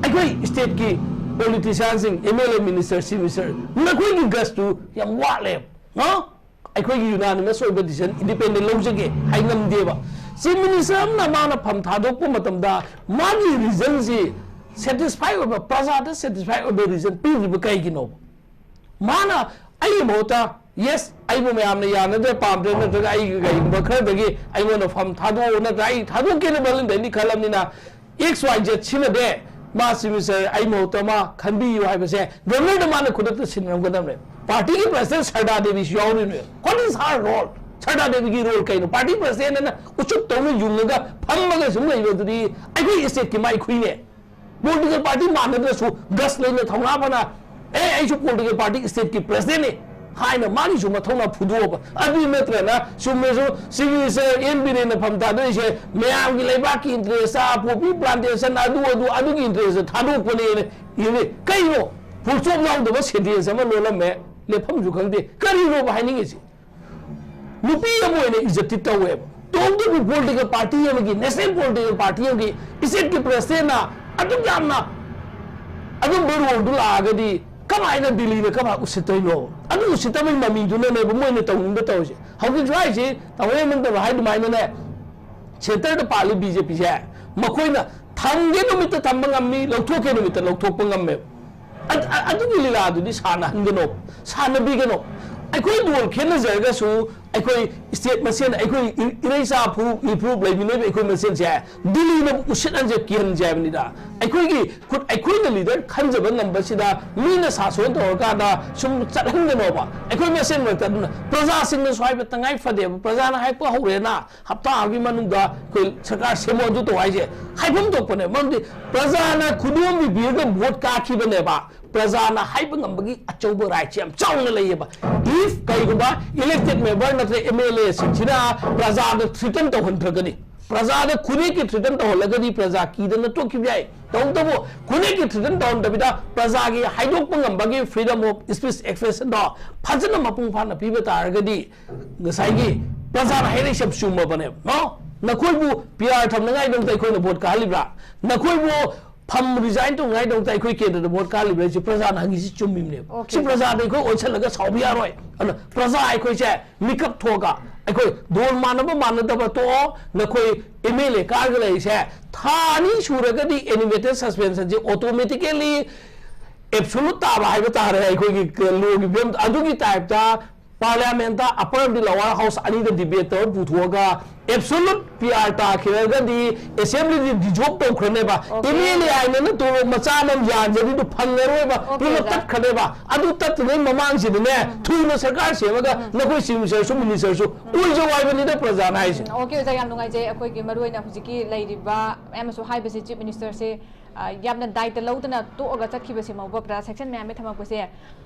ꯑꯩꯈꯣꯏ ꯁ꯭ꯇꯦꯠꯀꯤ ꯄꯣꯂꯤꯇꯤꯁꯤꯌꯥꯟꯁꯤꯡ, M L A, minister, chief minister, ꯅꯈꯣꯏꯒꯤ ꯒꯠꯁꯇꯨ ꯌꯥꯝ ꯋꯥꯠꯂꯦꯕ꯫ ꯍꯥ? ꯑꯩꯈꯣꯏꯒꯤ ꯌꯨꯅꯥꯅꯤꯃꯁ ꯑꯣꯏꯕ ꯗꯤꯁꯤꯖꯟ ꯏꯟꯗꯤꯄꯦꯟꯗꯦꯟ ꯂꯧꯖꯒꯦ ꯍꯥꯏ ꯉꯝꯗꯦꯕ꯫ ꯆꯤꯐ ꯃꯤꯅꯤꯁꯇꯔ ꯑꯃꯅ ꯃꯥꯅ ꯐꯝ ꯊꯥꯗꯣꯛꯄ ꯃꯇꯝꯗ ꯃꯥꯒꯤ ꯔꯤꯖꯟꯁꯤ ꯁꯦꯇꯤꯁꯐꯥꯏ ꯑꯣꯏꯕ, ꯄ꯭ꯔꯖꯥꯗ ꯁꯦꯇꯤꯁꯐꯥꯏ ꯑꯣꯏꯕ ꯔꯤꯖꯟ ꯄꯤꯗ꯭ꯔꯤꯕ ꯀꯩꯒꯤꯅꯣꯕ? ꯃꯥꯅ ꯑꯩꯒꯤ ꯃꯍꯨꯠꯇ, ꯌꯦꯁ, ꯑꯩꯕꯨ ꯃꯌꯥꯝꯅ ꯌꯥꯅꯗ꯭ꯔꯦ, ꯄꯥꯝꯗ꯭ꯔꯦ, ꯅꯠꯇ꯭ꯔꯒ ꯑꯩꯒꯤ ꯀꯩꯒꯨꯝꯕ ꯈꯔꯗꯒꯤ ꯑꯩꯉꯣꯟꯗ ꯐꯝ ꯊꯥꯗꯣꯛꯑꯣ, ꯅꯠꯇ꯭ꯔꯒ ꯑꯩ ꯊꯥꯗꯣꯛꯀꯦꯅ ꯚꯣꯂꯨꯟꯇꯔꯤꯂꯤ ꯈꯜꯂꯕꯅꯤꯅ, ꯑꯦꯛꯁ ꯋꯥꯏ ꯖꯦꯠ ꯁꯤꯃꯗꯤ ꯃꯥ ꯆꯤꯐ ꯃꯤꯅꯤꯁꯇꯔ ꯑꯩ ꯃꯍꯨꯠꯇ ꯃꯥ ꯈꯟꯕꯤꯌꯨ ꯍꯥꯏꯕꯁꯦ ꯒꯕꯔꯅꯔꯗ ꯃꯥꯅ ꯈꯨꯗꯛꯇ ꯁꯤꯟꯅꯔꯝꯒꯗꯕꯅꯦ꯫ ꯄꯥꯔꯇꯤꯒꯤ ꯄ꯭ꯔꯁꯤꯗꯦꯟ ꯁꯔꯗꯥ ꯗꯦꯕꯤꯁꯨ ꯌꯥꯎꯔꯤꯅꯦ꯫ What is her role? Sharda ꯗꯦꯕꯤꯒꯤ ꯔꯣꯜ ꯀꯩꯅꯣ? ꯄꯥꯔꯇꯤ ꯄ꯭ꯔꯁꯤꯗꯦꯟ ꯑꯅ ꯎꯆꯨꯞ ꯇꯧꯅ ꯌꯨꯡꯉꯒ ꯐꯝꯃꯒ ꯁꯨꯝ ꯂꯩꯕꯗꯨꯗꯤ ꯑꯩꯈꯣꯏ ꯁ꯭ꯇꯦꯠꯀꯤ ꯃꯥꯏꯈꯨꯏꯅꯦ꯫ ꯄꯣꯂꯤꯇꯤꯀꯦꯜ ꯄꯥꯔꯇꯤ ꯃꯥꯟꯅꯗ꯭ꯔꯁꯨ ꯒꯠꯁ ꯂꯩꯅ, ꯊꯧꯅꯥ ꯐꯅ, "ꯑꯦ, ꯑꯩꯁꯨ ꯄꯣꯂꯤꯇꯤꯀꯦꯜ ꯄꯥꯔꯇꯤ ꯁ꯭ꯇꯦꯠꯀꯤ ꯄ꯭ꯔꯁꯤꯗꯦꯟꯅꯤ" ꯍꯥꯏꯅ ꯃꯥꯒꯤꯁꯨ ꯃꯊꯧꯅꯥ ꯐꯨꯗꯣꯛꯑꯕ꯫ ꯑꯗꯨ ꯅꯠꯇ꯭ꯔꯅ ꯆꯨꯝꯅꯁꯨ ꯆꯤꯐ ꯃꯤꯅꯤꯁꯇꯔ ꯑꯦꯟ ꯕꯤꯔꯦꯟꯅ ꯐꯝ ꯊꯥꯗꯣꯛꯏꯁꯦ ꯃꯌꯥꯝꯒꯤ ꯂꯩꯕꯥꯛꯀꯤ ꯏꯟꯇꯔꯦꯁꯇ, ꯄꯣꯄꯤ ꯄ꯭ꯂꯥꯟꯇꯦꯁꯟ, ꯑꯗꯨ, ꯑꯗꯨ, ꯑꯗꯨꯒꯤ ꯏꯟꯇꯔꯦꯁꯇ ꯊꯥꯗꯣꯛꯄꯅꯦꯅ ꯏꯔꯦ꯫ ꯀꯩꯅꯣ? ꯐꯨꯜ ꯁ꯭ꯇꯣꯞ ꯌꯥꯎꯗꯕ ꯁꯦꯟꯇꯦꯟꯁ ꯑꯃ ꯂꯣꯜꯂꯝꯃꯦ꯫ ꯂꯦꯞꯐꯝꯁꯨ ꯈꯪꯗꯦ꯫ ꯀꯔꯤꯅꯣꯕ ꯍꯥꯏꯅꯤꯡꯉꯤꯁꯤ? ꯅꯨꯄꯤ ꯑꯃ ꯑꯣꯏꯅ ꯏꯖꯠꯇꯤ ꯇꯧꯋꯦꯕ꯫ ꯇꯧꯕꯇꯕꯨ ꯄꯣꯂꯤꯇꯤꯀꯦꯜ ꯄꯥꯔꯇꯤ ꯑꯃꯒꯤ, ꯅꯦꯁꯅꯦꯜ ꯄꯣꯂꯤꯇꯤꯀꯦꯜ ꯄꯥꯔꯇꯤ ꯑꯃꯒꯤ ꯁ꯭ꯇꯦꯠꯀꯤ ꯄ꯭ꯔꯁꯤꯗꯦꯟꯅ ꯑꯗꯨꯛ ꯌꯥꯝꯅ ꯑꯗꯨꯝꯕ ꯔꯣꯜꯗꯨ ꯂꯥꯛꯑꯒꯗꯤ ꯀꯃꯥꯏꯅ ꯗꯤꯜꯂꯤꯅ ꯀꯃꯥꯏꯅ ꯎꯁꯤꯠꯇꯣꯏꯅꯣ? ꯑꯗꯨ ꯎꯁꯤꯠꯇꯕꯒꯤ ꯃꯃꯤꯗꯨꯅꯅꯦꯕ ꯃꯣꯏꯅ ꯇꯧꯅꯤꯡꯕ ꯇꯧꯔꯤꯁꯦ꯫ ꯍꯧꯖꯤꯛꯁꯨ ꯍꯥꯏꯁꯤ, ꯇꯥꯃꯣ ꯍꯦꯃꯟꯇꯅ ꯍꯥꯏ ꯑꯗꯨꯃꯥꯏꯅꯅꯦ, ꯁꯦꯟꯇꯔꯗ ꯄꯥꯜꯂꯤ ꯕꯤ ꯖꯦ ꯄꯤꯁꯦ, ꯃꯈꯣꯏꯅ ꯊꯝꯒꯦ ꯅꯨꯃꯤꯠꯇ ꯊꯝꯕ ꯉꯝꯃꯤ, ꯂꯧꯊꯣꯛꯀꯦ ꯅꯨꯃꯤꯠꯇ ꯂꯧꯊꯣꯛꯄ ꯉꯝꯃꯦꯕ꯫ ꯑꯗ-, ꯑ-, ꯑꯗꯨꯒꯤ ꯂꯤꯂꯥꯗꯨꯗꯤ ꯁꯥꯟꯅꯍꯟꯒꯅꯣ, ꯁꯥꯟꯅꯕꯤꯒꯅꯣ꯫ ꯑꯩꯈꯣꯏ ꯔꯣꯜ ꯈꯦꯠꯅꯖꯔꯒꯁꯨ ꯑꯩꯈꯣꯏ ꯁ꯭ꯇꯦꯠ ꯃꯁꯦꯟ, ꯑꯩꯈꯣꯏ ꯏ-, ꯏꯔꯩꯆꯥ ꯐꯨꯔꯨꯞ, ꯏꯐꯨꯔꯨꯞ ꯂꯩꯃꯤꯟꯅꯩꯕ ꯑꯩꯈꯣꯏ ꯃꯁꯦꯟꯁꯦ ꯗꯤꯜꯂꯤꯅ ꯎꯁꯤꯠꯍꯟꯁꯦ, ꯀꯤꯍꯟꯁꯦ ꯍꯥꯏꯕꯅꯤꯗ꯫ ꯑꯩꯈꯣꯏꯒꯤ ꯈꯨꯠ, ꯑꯩꯈꯣꯏꯅ ꯂꯤꯗꯔ ꯈꯟꯖꯕ ꯉꯝꯕꯁꯤꯗ ꯃꯤꯅ ꯁꯥꯁꯣꯟ ꯇꯧꯔꯀꯥꯟꯗ ꯁꯨꯝ ꯆꯠꯍꯟꯒꯅꯣꯕ꯫ ꯑꯩꯈꯣꯏ ꯃꯁꯦꯟ ꯃꯔꯛꯇ ꯑꯗꯨꯅ ꯄ꯭ꯔꯖꯥꯁꯤꯡꯅꯁꯨ ꯍꯥꯏꯕ ꯇꯉꯥꯏ ꯐꯗꯦꯕ꯫ ꯄ꯭ꯔꯖꯥꯅ ꯍꯥꯏꯔꯛꯄ ꯍꯧꯔꯦꯅ ꯍꯞꯇꯥ ꯑꯃꯒꯤ ꯃꯅꯨꯡꯗ ꯑꯩꯈꯣꯏ ꯁꯔꯀꯥꯔ ꯁꯦꯝꯃꯣ ꯑꯗꯨ ꯇꯧ ꯍꯥꯏꯁꯦ ꯍꯥꯏꯐꯝ ꯊꯣꯛꯄꯅꯦ꯫ ꯃꯔꯝꯗꯤ ꯄ꯭ꯔꯖꯥꯅ ꯈꯨꯗꯣꯝꯕꯤ ꯄꯤꯔꯒ ꯚꯣꯠ ꯀꯥꯈꯤꯕꯅꯦꯕ꯫ ꯄ꯭ꯔꯖꯥꯅ ꯍꯥꯏꯕ ꯉꯝꯕꯒꯤ ꯑꯆꯧꯕ ꯔꯥꯏꯠꯁ ꯌꯥꯝ ꯆꯥꯎꯅ ꯂꯩꯌꯦꯕ꯫ If ꯀꯩꯒꯨꯝꯕ elected member ꯅꯠꯇ꯭ꯔꯒ M L A ꯁꯤꯡꯁꯤꯅ ꯄ꯭ꯔꯖꯥꯗ threaten ꯇꯧꯍꯟꯗ꯭ꯔꯒꯗꯤ, ꯄ꯭ꯔꯖꯥꯗ ꯈꯨꯗꯛꯀꯤ threaten ꯇꯧꯍꯜꯂꯒꯗꯤ ꯄ꯭ꯔꯖꯥ ꯀꯤꯗꯅ ꯇꯣꯛꯈꯤꯕ ꯌꯥꯏ꯫ ꯇꯧꯕꯇꯕꯨ ꯈꯨꯗꯛꯀꯤ threaten ꯇꯧꯍꯟꯗꯕꯤꯗ ꯄ꯭ꯔꯖꯥꯒꯤ ꯍꯥꯏꯗꯣꯛꯄ ꯉꯝꯕꯒꯤ freedom of speech expression ꯗꯣ ꯐꯖꯅ ꯃꯄꯨꯡ ꯐꯥꯅ ꯄꯤꯕ ꯇꯥꯔꯒꯗꯤ ꯉꯁꯥꯏꯒꯤ ꯄ꯭ꯔꯖꯥꯅ ꯍꯥꯏꯔꯛꯏꯁꯦ ꯌꯥꯝ ꯆꯨꯝꯃꯕꯅꯦꯕ, ꯅꯣ? ꯅꯈꯣꯏꯕꯨ P R ꯊꯝꯅꯉꯥꯏꯗꯃꯛꯇ ꯑꯩꯈꯣꯏꯅ ꯚꯣꯠ ꯀꯥꯍꯜꯂꯤꯕ꯭ꯔꯥ? ꯅꯈꯣꯏꯕꯨ ꯐꯝ resign ꯇꯧꯅꯉꯥꯏꯗꯃꯛꯇ ꯑꯩꯈꯣꯏ ꯀꯦꯟꯗ꯭ꯔꯗ ꯚꯣꯠ ꯀꯥꯍꯜꯂꯤꯕ꯭ꯔꯥ ꯍꯥꯏꯁꯤ ꯄ꯭ꯔꯖꯥꯅ ꯍꯪꯉꯤꯁꯤ ꯆꯨꯝꯃꯤꯕꯅꯦꯕ꯫ Okay꯫ ꯁꯤ ꯄ꯭ꯔꯖꯥꯗ ꯑꯩꯈꯣꯏ ꯑꯣꯟꯁꯤꯜꯂꯒ ꯁꯥꯎꯕ ꯌꯥꯔꯣꯏ꯫ ꯑꯗꯨꯅ ꯄ꯭ꯔꯖꯥ ꯑꯩꯈꯣꯏꯁꯦ ꯃꯤꯀꯞ ꯊꯣꯛꯑꯒ ꯑꯩꯈꯣꯏ ꯗꯣꯜ ꯃꯥꯟꯅꯕ ꯃꯥꯟꯅꯗꯕ ꯇꯣꯛꯑꯣ꯫ ꯅꯈꯣꯏ M L A ꯀꯥꯔꯒ ꯂꯩꯔꯤꯁꯦ ꯊꯥ ꯑꯅꯤ ꯁꯨꯔꯒꯗꯤ animated suspension ꯁꯦ automatically absolute ꯇꯥꯕ ꯍꯥꯏꯕ ꯇꯥꯔꯦ꯫ ꯑꯩꯈꯣꯏꯒꯤ ꯂꯣꯒꯤ ꯐꯤꯕꯝ ꯑꯗꯨꯒꯤ type ꯇ Parliament ꯇ upper ꯑꯃꯗꯤ lower house ꯑꯅꯤꯗ debate ꯇꯧꯔ ꯄꯨꯊꯣꯛꯑꯒ absolute P R ꯇꯥꯈꯤꯔꯒꯗꯤ assembly D dissolve ꯇꯧꯈ꯭ꯔꯅꯦꯕ꯫ Okay꯫ M L A ꯍꯥꯏꯅ ꯇꯣꯂꯣꯞ ꯃꯆꯥ ꯑꯃ ꯌꯥꯟꯖꯔꯤꯗꯨ ꯐꯪꯉꯔꯣꯏꯕ꯫ Okay, ꯄꯨꯂꯞ ꯑꯣꯖꯥ꯫ ꯇꯠꯈ꯭ꯔꯅꯦꯕ꯫ ꯑꯗꯨ ꯇꯠꯇ꯭ꯔꯤꯉꯩ ꯃꯃꯥꯡꯁꯤꯗꯅꯦ, ꯎꯝ꯫ ꯊꯨꯅ ꯁꯔꯀꯥꯔ ꯁꯦꯝꯃꯒ ꯎꯝ꯫ ꯅꯈꯣꯏ chief minister ꯁꯨ, minister ꯁꯨ ꯑꯣꯏꯖꯧ ꯍꯥꯏꯕꯅꯤꯗ ꯄ꯭ꯔꯖꯥꯅ ꯍꯥꯏꯁꯦ꯫ ꯎꯝ, okay, ꯑꯣꯖꯥ, ꯌꯥꯝ ꯅꯨꯡꯉꯥꯏꯖꯩ꯫ ꯑꯩꯈꯣꯏꯒꯤ ꯃꯔꯨꯑꯣꯏꯅ ꯍꯧꯖꯤꯛꯀꯤ ꯂꯩꯔꯤꯕ ꯃꯌꯥꯝꯅꯁꯨ ꯍꯥꯏꯕꯁꯦ, chief minister ꯁꯦ, ꯑ, ꯌꯥꯝꯅ ꯗꯥꯏꯇ ꯂꯧꯗꯅ ꯇꯣꯛꯑꯒ ꯆꯠꯈꯤꯕꯁꯤ ꯃꯧꯕ ꯄ꯭ꯔꯖꯥ section ꯃꯌꯥꯝꯅ ꯊꯝꯃꯛꯄꯁꯦ,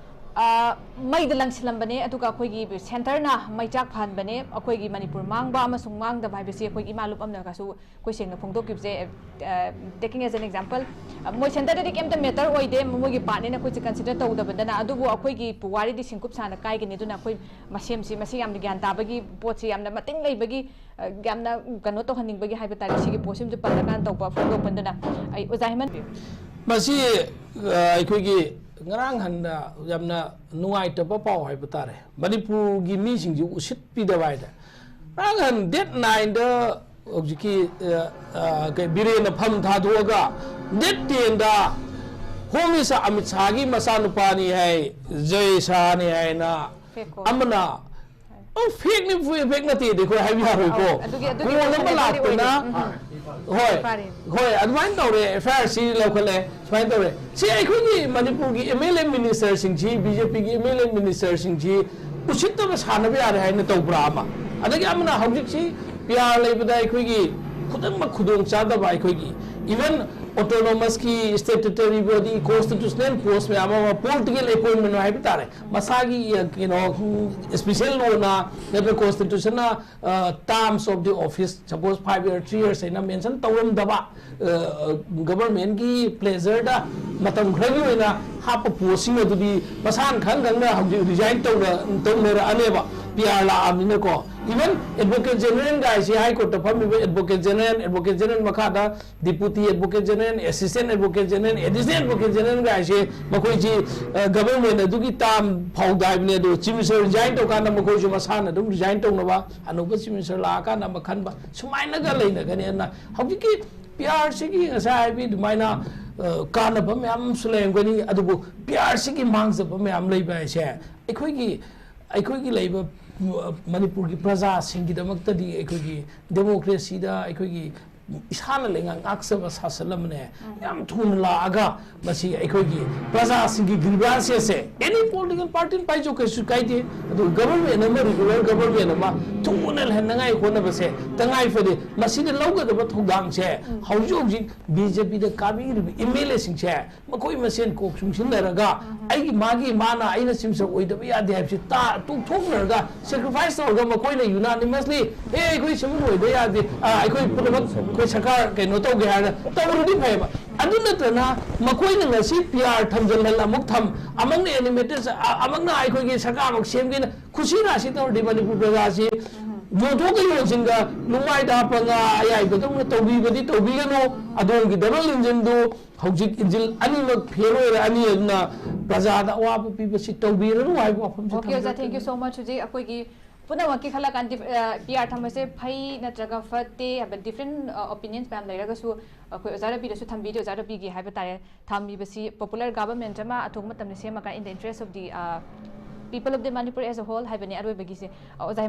ꯑ, ꯃꯩꯗ ꯂꯪꯁꯤꯜꯂꯝꯕꯅꯦ, ꯑꯗꯨꯒ ꯑꯩꯈꯣꯏꯒꯤ centre ꯅ ꯃꯩꯆꯥꯛ ꯐꯍꯟꯕꯅꯦ꯫ ꯑꯩꯈꯣꯏꯒꯤ ꯃꯅꯤꯄꯨꯔ ꯃꯥꯡꯕ ꯑꯃꯁꯨꯡ ꯃꯥꯡꯗꯕ ꯍꯥꯏꯕꯁꯤ ꯑꯩꯈꯣꯏꯒꯤ ꯏꯃꯥ ꯂꯨꯞ ꯑꯃꯅꯒꯁꯨ ꯑꯩꯈꯣꯏ ꯁꯦꯡꯅ ꯐꯣꯡꯗꯣꯛꯈꯤꯕꯁꯦ, ꯑ, taking as an example, ꯑ, ꯃꯣꯏ centre ꯗꯗꯤ ꯀꯩꯝꯇ matter ꯑꯣꯏꯗꯦ, ꯃꯣꯏꯒꯤ part ꯅꯤꯅ ꯑꯩꯈꯣꯏꯁꯦ consider ꯇꯧꯗꯕꯗꯅ, ꯑꯗꯨꯕꯨ ꯑꯩꯈꯣꯏꯒꯤ ꯄꯨꯋꯥꯔꯤꯗꯤ ꯁꯤꯡꯀꯨꯞ ꯁꯥꯅ ꯀꯥꯏꯒꯅꯤ꯫ ꯑꯗꯨꯅ ꯑꯩꯈꯣꯏ ꯃꯁꯦꯝꯁꯤ, ꯃꯁꯤ ꯌꯥꯝꯅ ꯒ꯭ꯌꯥꯟ ꯇꯥꯕꯒꯤ ꯄꯣꯠꯁꯤ, ꯌꯥꯝꯅ ꯃꯇꯤꯡ ꯂꯩꯕꯒꯤ, ꯑ, ꯌꯥꯝꯅ ꯀꯩꯅꯣ ꯇꯧꯍꯟꯅꯤꯡꯕꯒꯤ ꯍꯥꯏꯕ ꯇꯥꯔꯦ, ꯁꯤꯒꯤ ꯄꯣꯠꯁꯤꯃꯁꯨ ꯄꯜꯂꯀꯥꯟꯗ ꯇꯧꯕ ꯐꯣꯡꯗꯣꯛꯄꯗꯨꯅ꯫ ꯑꯩ ꯑꯣꯖꯥ ꯍꯦꯃꯟ꯫ ꯃꯁꯤ, ꯑ, ꯑꯩꯈꯣꯏꯒꯤ ꯉꯔꯥꯡ ꯍꯟꯅ ꯌꯥꯝꯅ ꯅꯨꯡꯉꯥꯏꯇꯕ ꯄꯥꯎ ꯍꯥꯏꯕ ꯇꯥꯔꯦ, ꯃꯅꯤꯄꯨꯔꯒꯤ ꯃꯤꯁꯤꯡꯁꯤ ꯎꯁꯤꯠꯄꯤꯗꯕ ꯍꯥꯏꯗ꯫ ꯉꯔꯥꯡ ꯍꯟ date nine ꯗ ꯍꯧꯖꯤꯛꯀꯤ, ꯑ, ꯑ, ꯀꯩ, ꯕꯤꯔꯦꯟꯅ ꯐꯝ ꯊꯥꯗꯣꯛꯑꯒ date ten ꯗ Home Minister ꯑꯃꯤꯠ ꯁꯥꯍꯒꯤ ꯃꯆꯥꯅꯨꯄꯥꯅꯤ ꯍꯥꯏ, ꯖꯌ ꯁꯥꯍꯅꯤ ꯍꯥꯏꯅ ꯐꯦꯛ ꯀꯣꯜ꯫ ꯑꯃꯅ ꯑꯣ, ꯐꯦꯛꯅꯤ, ꯐꯦꯛ ꯅꯠꯇꯦꯗꯤ ꯑꯩꯈꯣꯏ ꯍꯥꯏꯕ ꯌꯥꯔꯣꯏꯀꯣ꯫ ꯑꯧ, ꯑꯗꯨꯒꯤ, ꯑꯗꯨꯒꯤ ꯀꯣꯜ ꯑꯃ ꯃꯇꯨꯡꯗꯗꯤ ꯂꯥꯛꯇꯅ, ꯑꯣꯏꯔꯦ꯫ ꯎꯝ꯫ ꯍꯣꯏ, ꯐꯔꯦ꯫ ꯍꯣꯏ, ꯑꯗꯨꯃꯥꯏꯅ ꯇꯧꯔꯦ, ꯑꯦꯐ ꯑꯥꯏ ꯑꯥꯔ ꯁꯤ ꯂꯧꯈꯠꯂꯦ, ꯁꯨꯃꯥꯏꯅ ꯇꯧꯔꯦ꯫ ꯁꯤ ꯑꯩꯈꯣꯏꯒꯤ ꯃꯅꯤꯄꯨꯔꯒꯤ ꯑꯦꯝ ꯑꯦꯜ ꯑꯦ ꯃꯤꯅꯤꯁꯇꯔꯁꯤꯡꯁꯤ, ꯕꯤ ꯖꯦ ꯄꯤꯒꯤ ꯑꯦꯝ ꯑꯦꯜ ꯑꯦ ꯃꯤꯅꯤꯁꯇꯔꯁꯤꯡꯁꯤ ꯎꯁꯤꯠꯇꯕ ꯁꯥꯟꯅꯕ ꯌꯥꯔꯦ ꯍꯥꯏꯅ ꯇꯧꯕ꯭ꯔꯥ ꯑꯃ? ꯑꯗꯒꯤ ꯑꯃꯅ ꯍꯧꯖꯤꯛꯁꯤ ꯄꯤ ꯑꯥꯔ ꯂꯩꯕꯗ ꯑꯩꯈꯣꯏꯒꯤ ꯈꯨꯗꯤꯡꯃꯛ ꯈꯨꯗꯣꯡ ꯆꯥꯗꯕ, ꯑꯩꯈꯣꯏꯒꯤ even autonomous ꯀꯤ statutory body, constitutional post ꯃꯌꯥꯝ ꯑꯃ political appointment ꯍꯥꯏꯕ ꯇꯥꯔꯦ, ꯃꯁꯥꯒꯤ, ꯑ, ꯀꯩꯅꯣ, ꯎꯝ, special law ꯅ ꯅꯠꯇ꯭ꯔꯒ constitution ꯅ, ꯑ, terms of the office, suppose five year, three years ꯍꯥꯏꯅ mention ꯇꯧꯔꯝꯗꯕ, ꯑ, government ꯀꯤ pleasure ꯗ ꯃꯇꯝ ꯈꯔꯒꯤ ꯑꯣꯏꯅ ꯍꯥꯞꯄ post ꯁꯤꯡ ꯑꯗꯨꯗꯤ ꯃꯁꯥꯅ ꯈꯪ ꯈꯪꯅ ꯍꯧꯖꯤꯛ resign ꯇꯧꯅ-, ꯇꯧꯅꯔꯛꯑꯅꯦꯕ, ꯄꯤ ꯑꯥꯔ ꯂꯥꯛꯑꯕꯅꯤꯅꯀꯣ꯫ Even advocate general ꯒꯥꯏꯁꯤ, High Court ꯇ ꯐꯝꯃꯤꯕ advocate general, advocate general ꯃꯈꯥꯗ Deputy Advocate General, Assistant Advocate General, Additional Advocate General ꯒꯥꯏꯁꯦ ꯃꯈꯣꯏꯁꯤ, ꯑ, government ꯑꯗꯨꯒꯤ term ꯐꯥꯎꯗ ꯍꯥꯏꯕꯅꯦ, ꯑꯗꯣ Chief Minister resign ꯇꯧꯀꯥꯟꯗ ꯃꯈꯣꯏꯁꯨ ꯃꯁꯥꯅ ꯑꯗꯨꯝ resign ꯇꯧꯅꯕ, ꯑꯅꯧꯕ Chief Minister ꯂꯥꯛꯑꯀꯥꯟꯗ ꯑꯃ ꯈꯟꯕ, ꯁꯨꯃꯥꯏꯅꯒ ꯂꯩꯅꯒꯅꯤ꯫ ꯑꯗꯨꯅ ꯍꯧꯖꯤꯛꯀꯤ ꯄꯤ ꯑꯥꯔ ꯁꯤꯒꯤ ꯉꯁꯥꯏ ꯍꯥꯏꯕꯤ ꯑꯗꯨꯃꯥꯏꯅ, ꯑ, ꯀꯥꯟꯅꯕ ꯃꯌꯥꯝ ꯑꯃꯁꯨ ꯂꯩꯔꯝꯒꯅꯤ, ꯑꯗꯨꯕꯨ ꯄꯤ ꯑꯥꯔ ꯁꯤꯒꯤ ꯃꯥꯡꯖꯕ ꯃꯌꯥꯝ ꯂꯩꯕ ꯍꯥꯏꯁꯦ ꯑꯩꯈꯣꯏꯒꯤ, ꯑꯩꯈꯣꯏꯒꯤ ꯂꯩꯕ, ꯑ, ꯃꯅꯤꯄꯨꯔꯒꯤ ꯄ꯭ꯔꯖꯥꯁꯤꯡꯒꯤꯗꯃꯛꯇꯗꯤ ꯑꯩꯈꯣꯏꯒꯤ democracy ꯗ ꯑꯩꯈꯣꯏꯒꯤ ꯏꯁꯥꯅ ꯂꯩꯉꯥꯛ ꯉꯥꯛꯆꯕ ꯁꯥꯁꯟ ꯑꯃꯅꯦ, ꯌꯥꯝ ꯊꯨꯅ ꯂꯥꯛꯑꯒ ꯃꯁꯤ ꯑꯩꯈꯣꯏꯒꯤ ꯄ꯭ꯔꯖꯥꯁꯤꯡꯒꯤ grievances ꯁꯦ any political party ꯅ ꯄꯥꯏꯖꯧ, ꯀꯩꯁꯨ ꯀꯥꯏꯗꯦ, ꯑꯗꯨ government ꯑꯃ, regular government ꯑꯃ ꯊꯨꯅ ꯂꯩꯍꯟꯅꯉꯥꯏ ꯍꯣꯠꯅꯕꯁꯦ ꯇꯉꯥꯏ ꯐꯗꯦ꯫ ꯃꯁꯤꯗ ꯂꯧꯒꯗꯕ ꯊꯧꯗꯥꯡꯁꯦ ꯍꯧꯖꯤꯛ ꯍꯧꯖꯤꯛ ꯕꯤ ꯖꯦ ꯄꯤ ꯗ ꯀꯥꯕꯤꯔꯤꯕ ꯑꯦꯝ ꯑꯦꯜ ꯑꯦ ꯁꯤꯡꯁꯦ ꯃꯈꯣꯏ ꯃꯁꯦꯟ ꯀꯣꯛ ꯆꯨꯡꯁꯤꯟꯅꯔꯒ ꯑꯩꯒꯤ, ꯃꯥꯒꯤ, ꯃꯥꯅ ꯑꯩꯅ ꯁꯤꯝꯁꯔ ꯑꯣꯏꯗꯕ ꯌꯥꯗꯦ ꯍꯥꯏꯕꯁꯤ ꯇꯣꯛꯊꯣꯛꯅꯔꯒ, sacrifice ꯇꯧꯔꯒ ꯃꯈꯣꯏꯅ unanimously, "ꯑꯦ, ꯑꯩꯈꯣꯏ ꯁꯤꯃ ꯑꯣꯏꯗ ꯌꯥꯗꯦ, ꯑ, ꯑꯩꯈꯣꯏ ꯄꯨꯝꯅꯃꯛ ꯑꯩꯈꯣꯏ ꯁꯔꯀꯥꯔ ꯀꯩꯅꯣ ꯇꯧꯒꯦ" ꯍꯥꯏꯔꯒ ꯇꯧꯔꯗꯤ ꯐꯩꯌꯦꯕ꯫ ꯑꯗꯨ ꯅꯠꯇꯅ ꯃꯈꯣꯏꯅ ꯉꯁꯤ ꯄꯤ ꯑꯥꯔ ꯊꯝꯖꯤꯜꯍꯜ ꯑꯃꯨꯛ ꯊꯝ, ꯑꯃꯛꯅ animated, ꯑ, ꯑꯃꯛꯅ ꯑꯩꯈꯣꯏꯒꯤ ꯁꯔꯀꯥꯔ ꯑꯃꯨꯛ ꯁꯦꯝꯒꯦꯅ ꯈꯨꯁꯤ ꯔꯥꯁꯤ ꯇꯧꯔꯗꯤ ꯃꯅꯤꯄꯨꯔ ꯄ꯭ꯔꯖꯥꯁꯤ ꯌꯣꯟꯊꯣꯛꯀ ꯌꯣꯟꯁꯤꯟꯒ ꯅꯨꯡꯃꯥꯏꯗ ꯍꯥꯞꯄ ꯉꯥ ꯑꯌꯥꯏꯕꯗꯧꯅ ꯇꯧꯕꯤꯕꯗꯤ ꯇꯧꯕꯤꯒꯅꯨ꯫ ꯑꯗꯣꯝꯒꯤ double engine ꯗꯨ ꯍꯧꯖꯤꯛ engine ꯑꯅꯤꯃꯛ fail ꯑꯣꯏꯔꯛꯑꯅꯤ꯫ ꯑꯗꯨꯅ ꯄ꯭ꯔꯖꯥꯗ ꯑꯋꯥꯕ ꯄꯤꯕꯁꯤ ꯇꯧꯕꯤꯔꯅꯨ ꯍꯥꯏꯕ ꯋꯥꯐꯝꯁꯤ ꯑꯣꯀꯦ, ꯑꯣꯖꯥ, ꯊꯝꯖꯒꯦ꯫ Thank you so much꯫ ꯍꯧꯖꯤꯛ ꯑꯩꯈꯣꯏꯒꯤ ꯄꯨꯝꯅꯃꯛꯀꯤ ꯈꯜꯂꯀꯥꯟꯗ, ꯑ, ꯄꯤ ꯑꯥꯔ ꯊꯝꯕꯁꯦ ꯐꯩ ꯅꯠꯇ꯭ꯔꯒ ꯐꯠꯇꯦ ꯍꯥꯏꯕ different, ꯑ, opinions ꯃꯌꯥꯝ ꯂꯩꯔꯒꯁꯨ, ꯑꯩꯈꯣꯏ ꯑꯣꯖꯥ ꯔꯕꯤꯗꯁꯨ ꯊꯝꯕꯤꯔꯤ, ꯑꯣꯖꯥ ꯔꯕꯤꯒꯤ ꯍꯥꯏꯕ ꯇꯥꯔꯦ, ꯊꯝꯕꯤꯕꯁꯤ popular government ꯑꯃ ꯑꯊꯨꯕ ꯃꯇꯝꯗ ꯁꯦꯝꯃꯒ in the interest of the, ꯑ, People of the Manipur as a whole ꯍꯥꯏꯕꯅꯦ ꯑꯔꯣꯏꯕꯒꯤꯁꯦ꯫ ꯑꯣꯖꯥ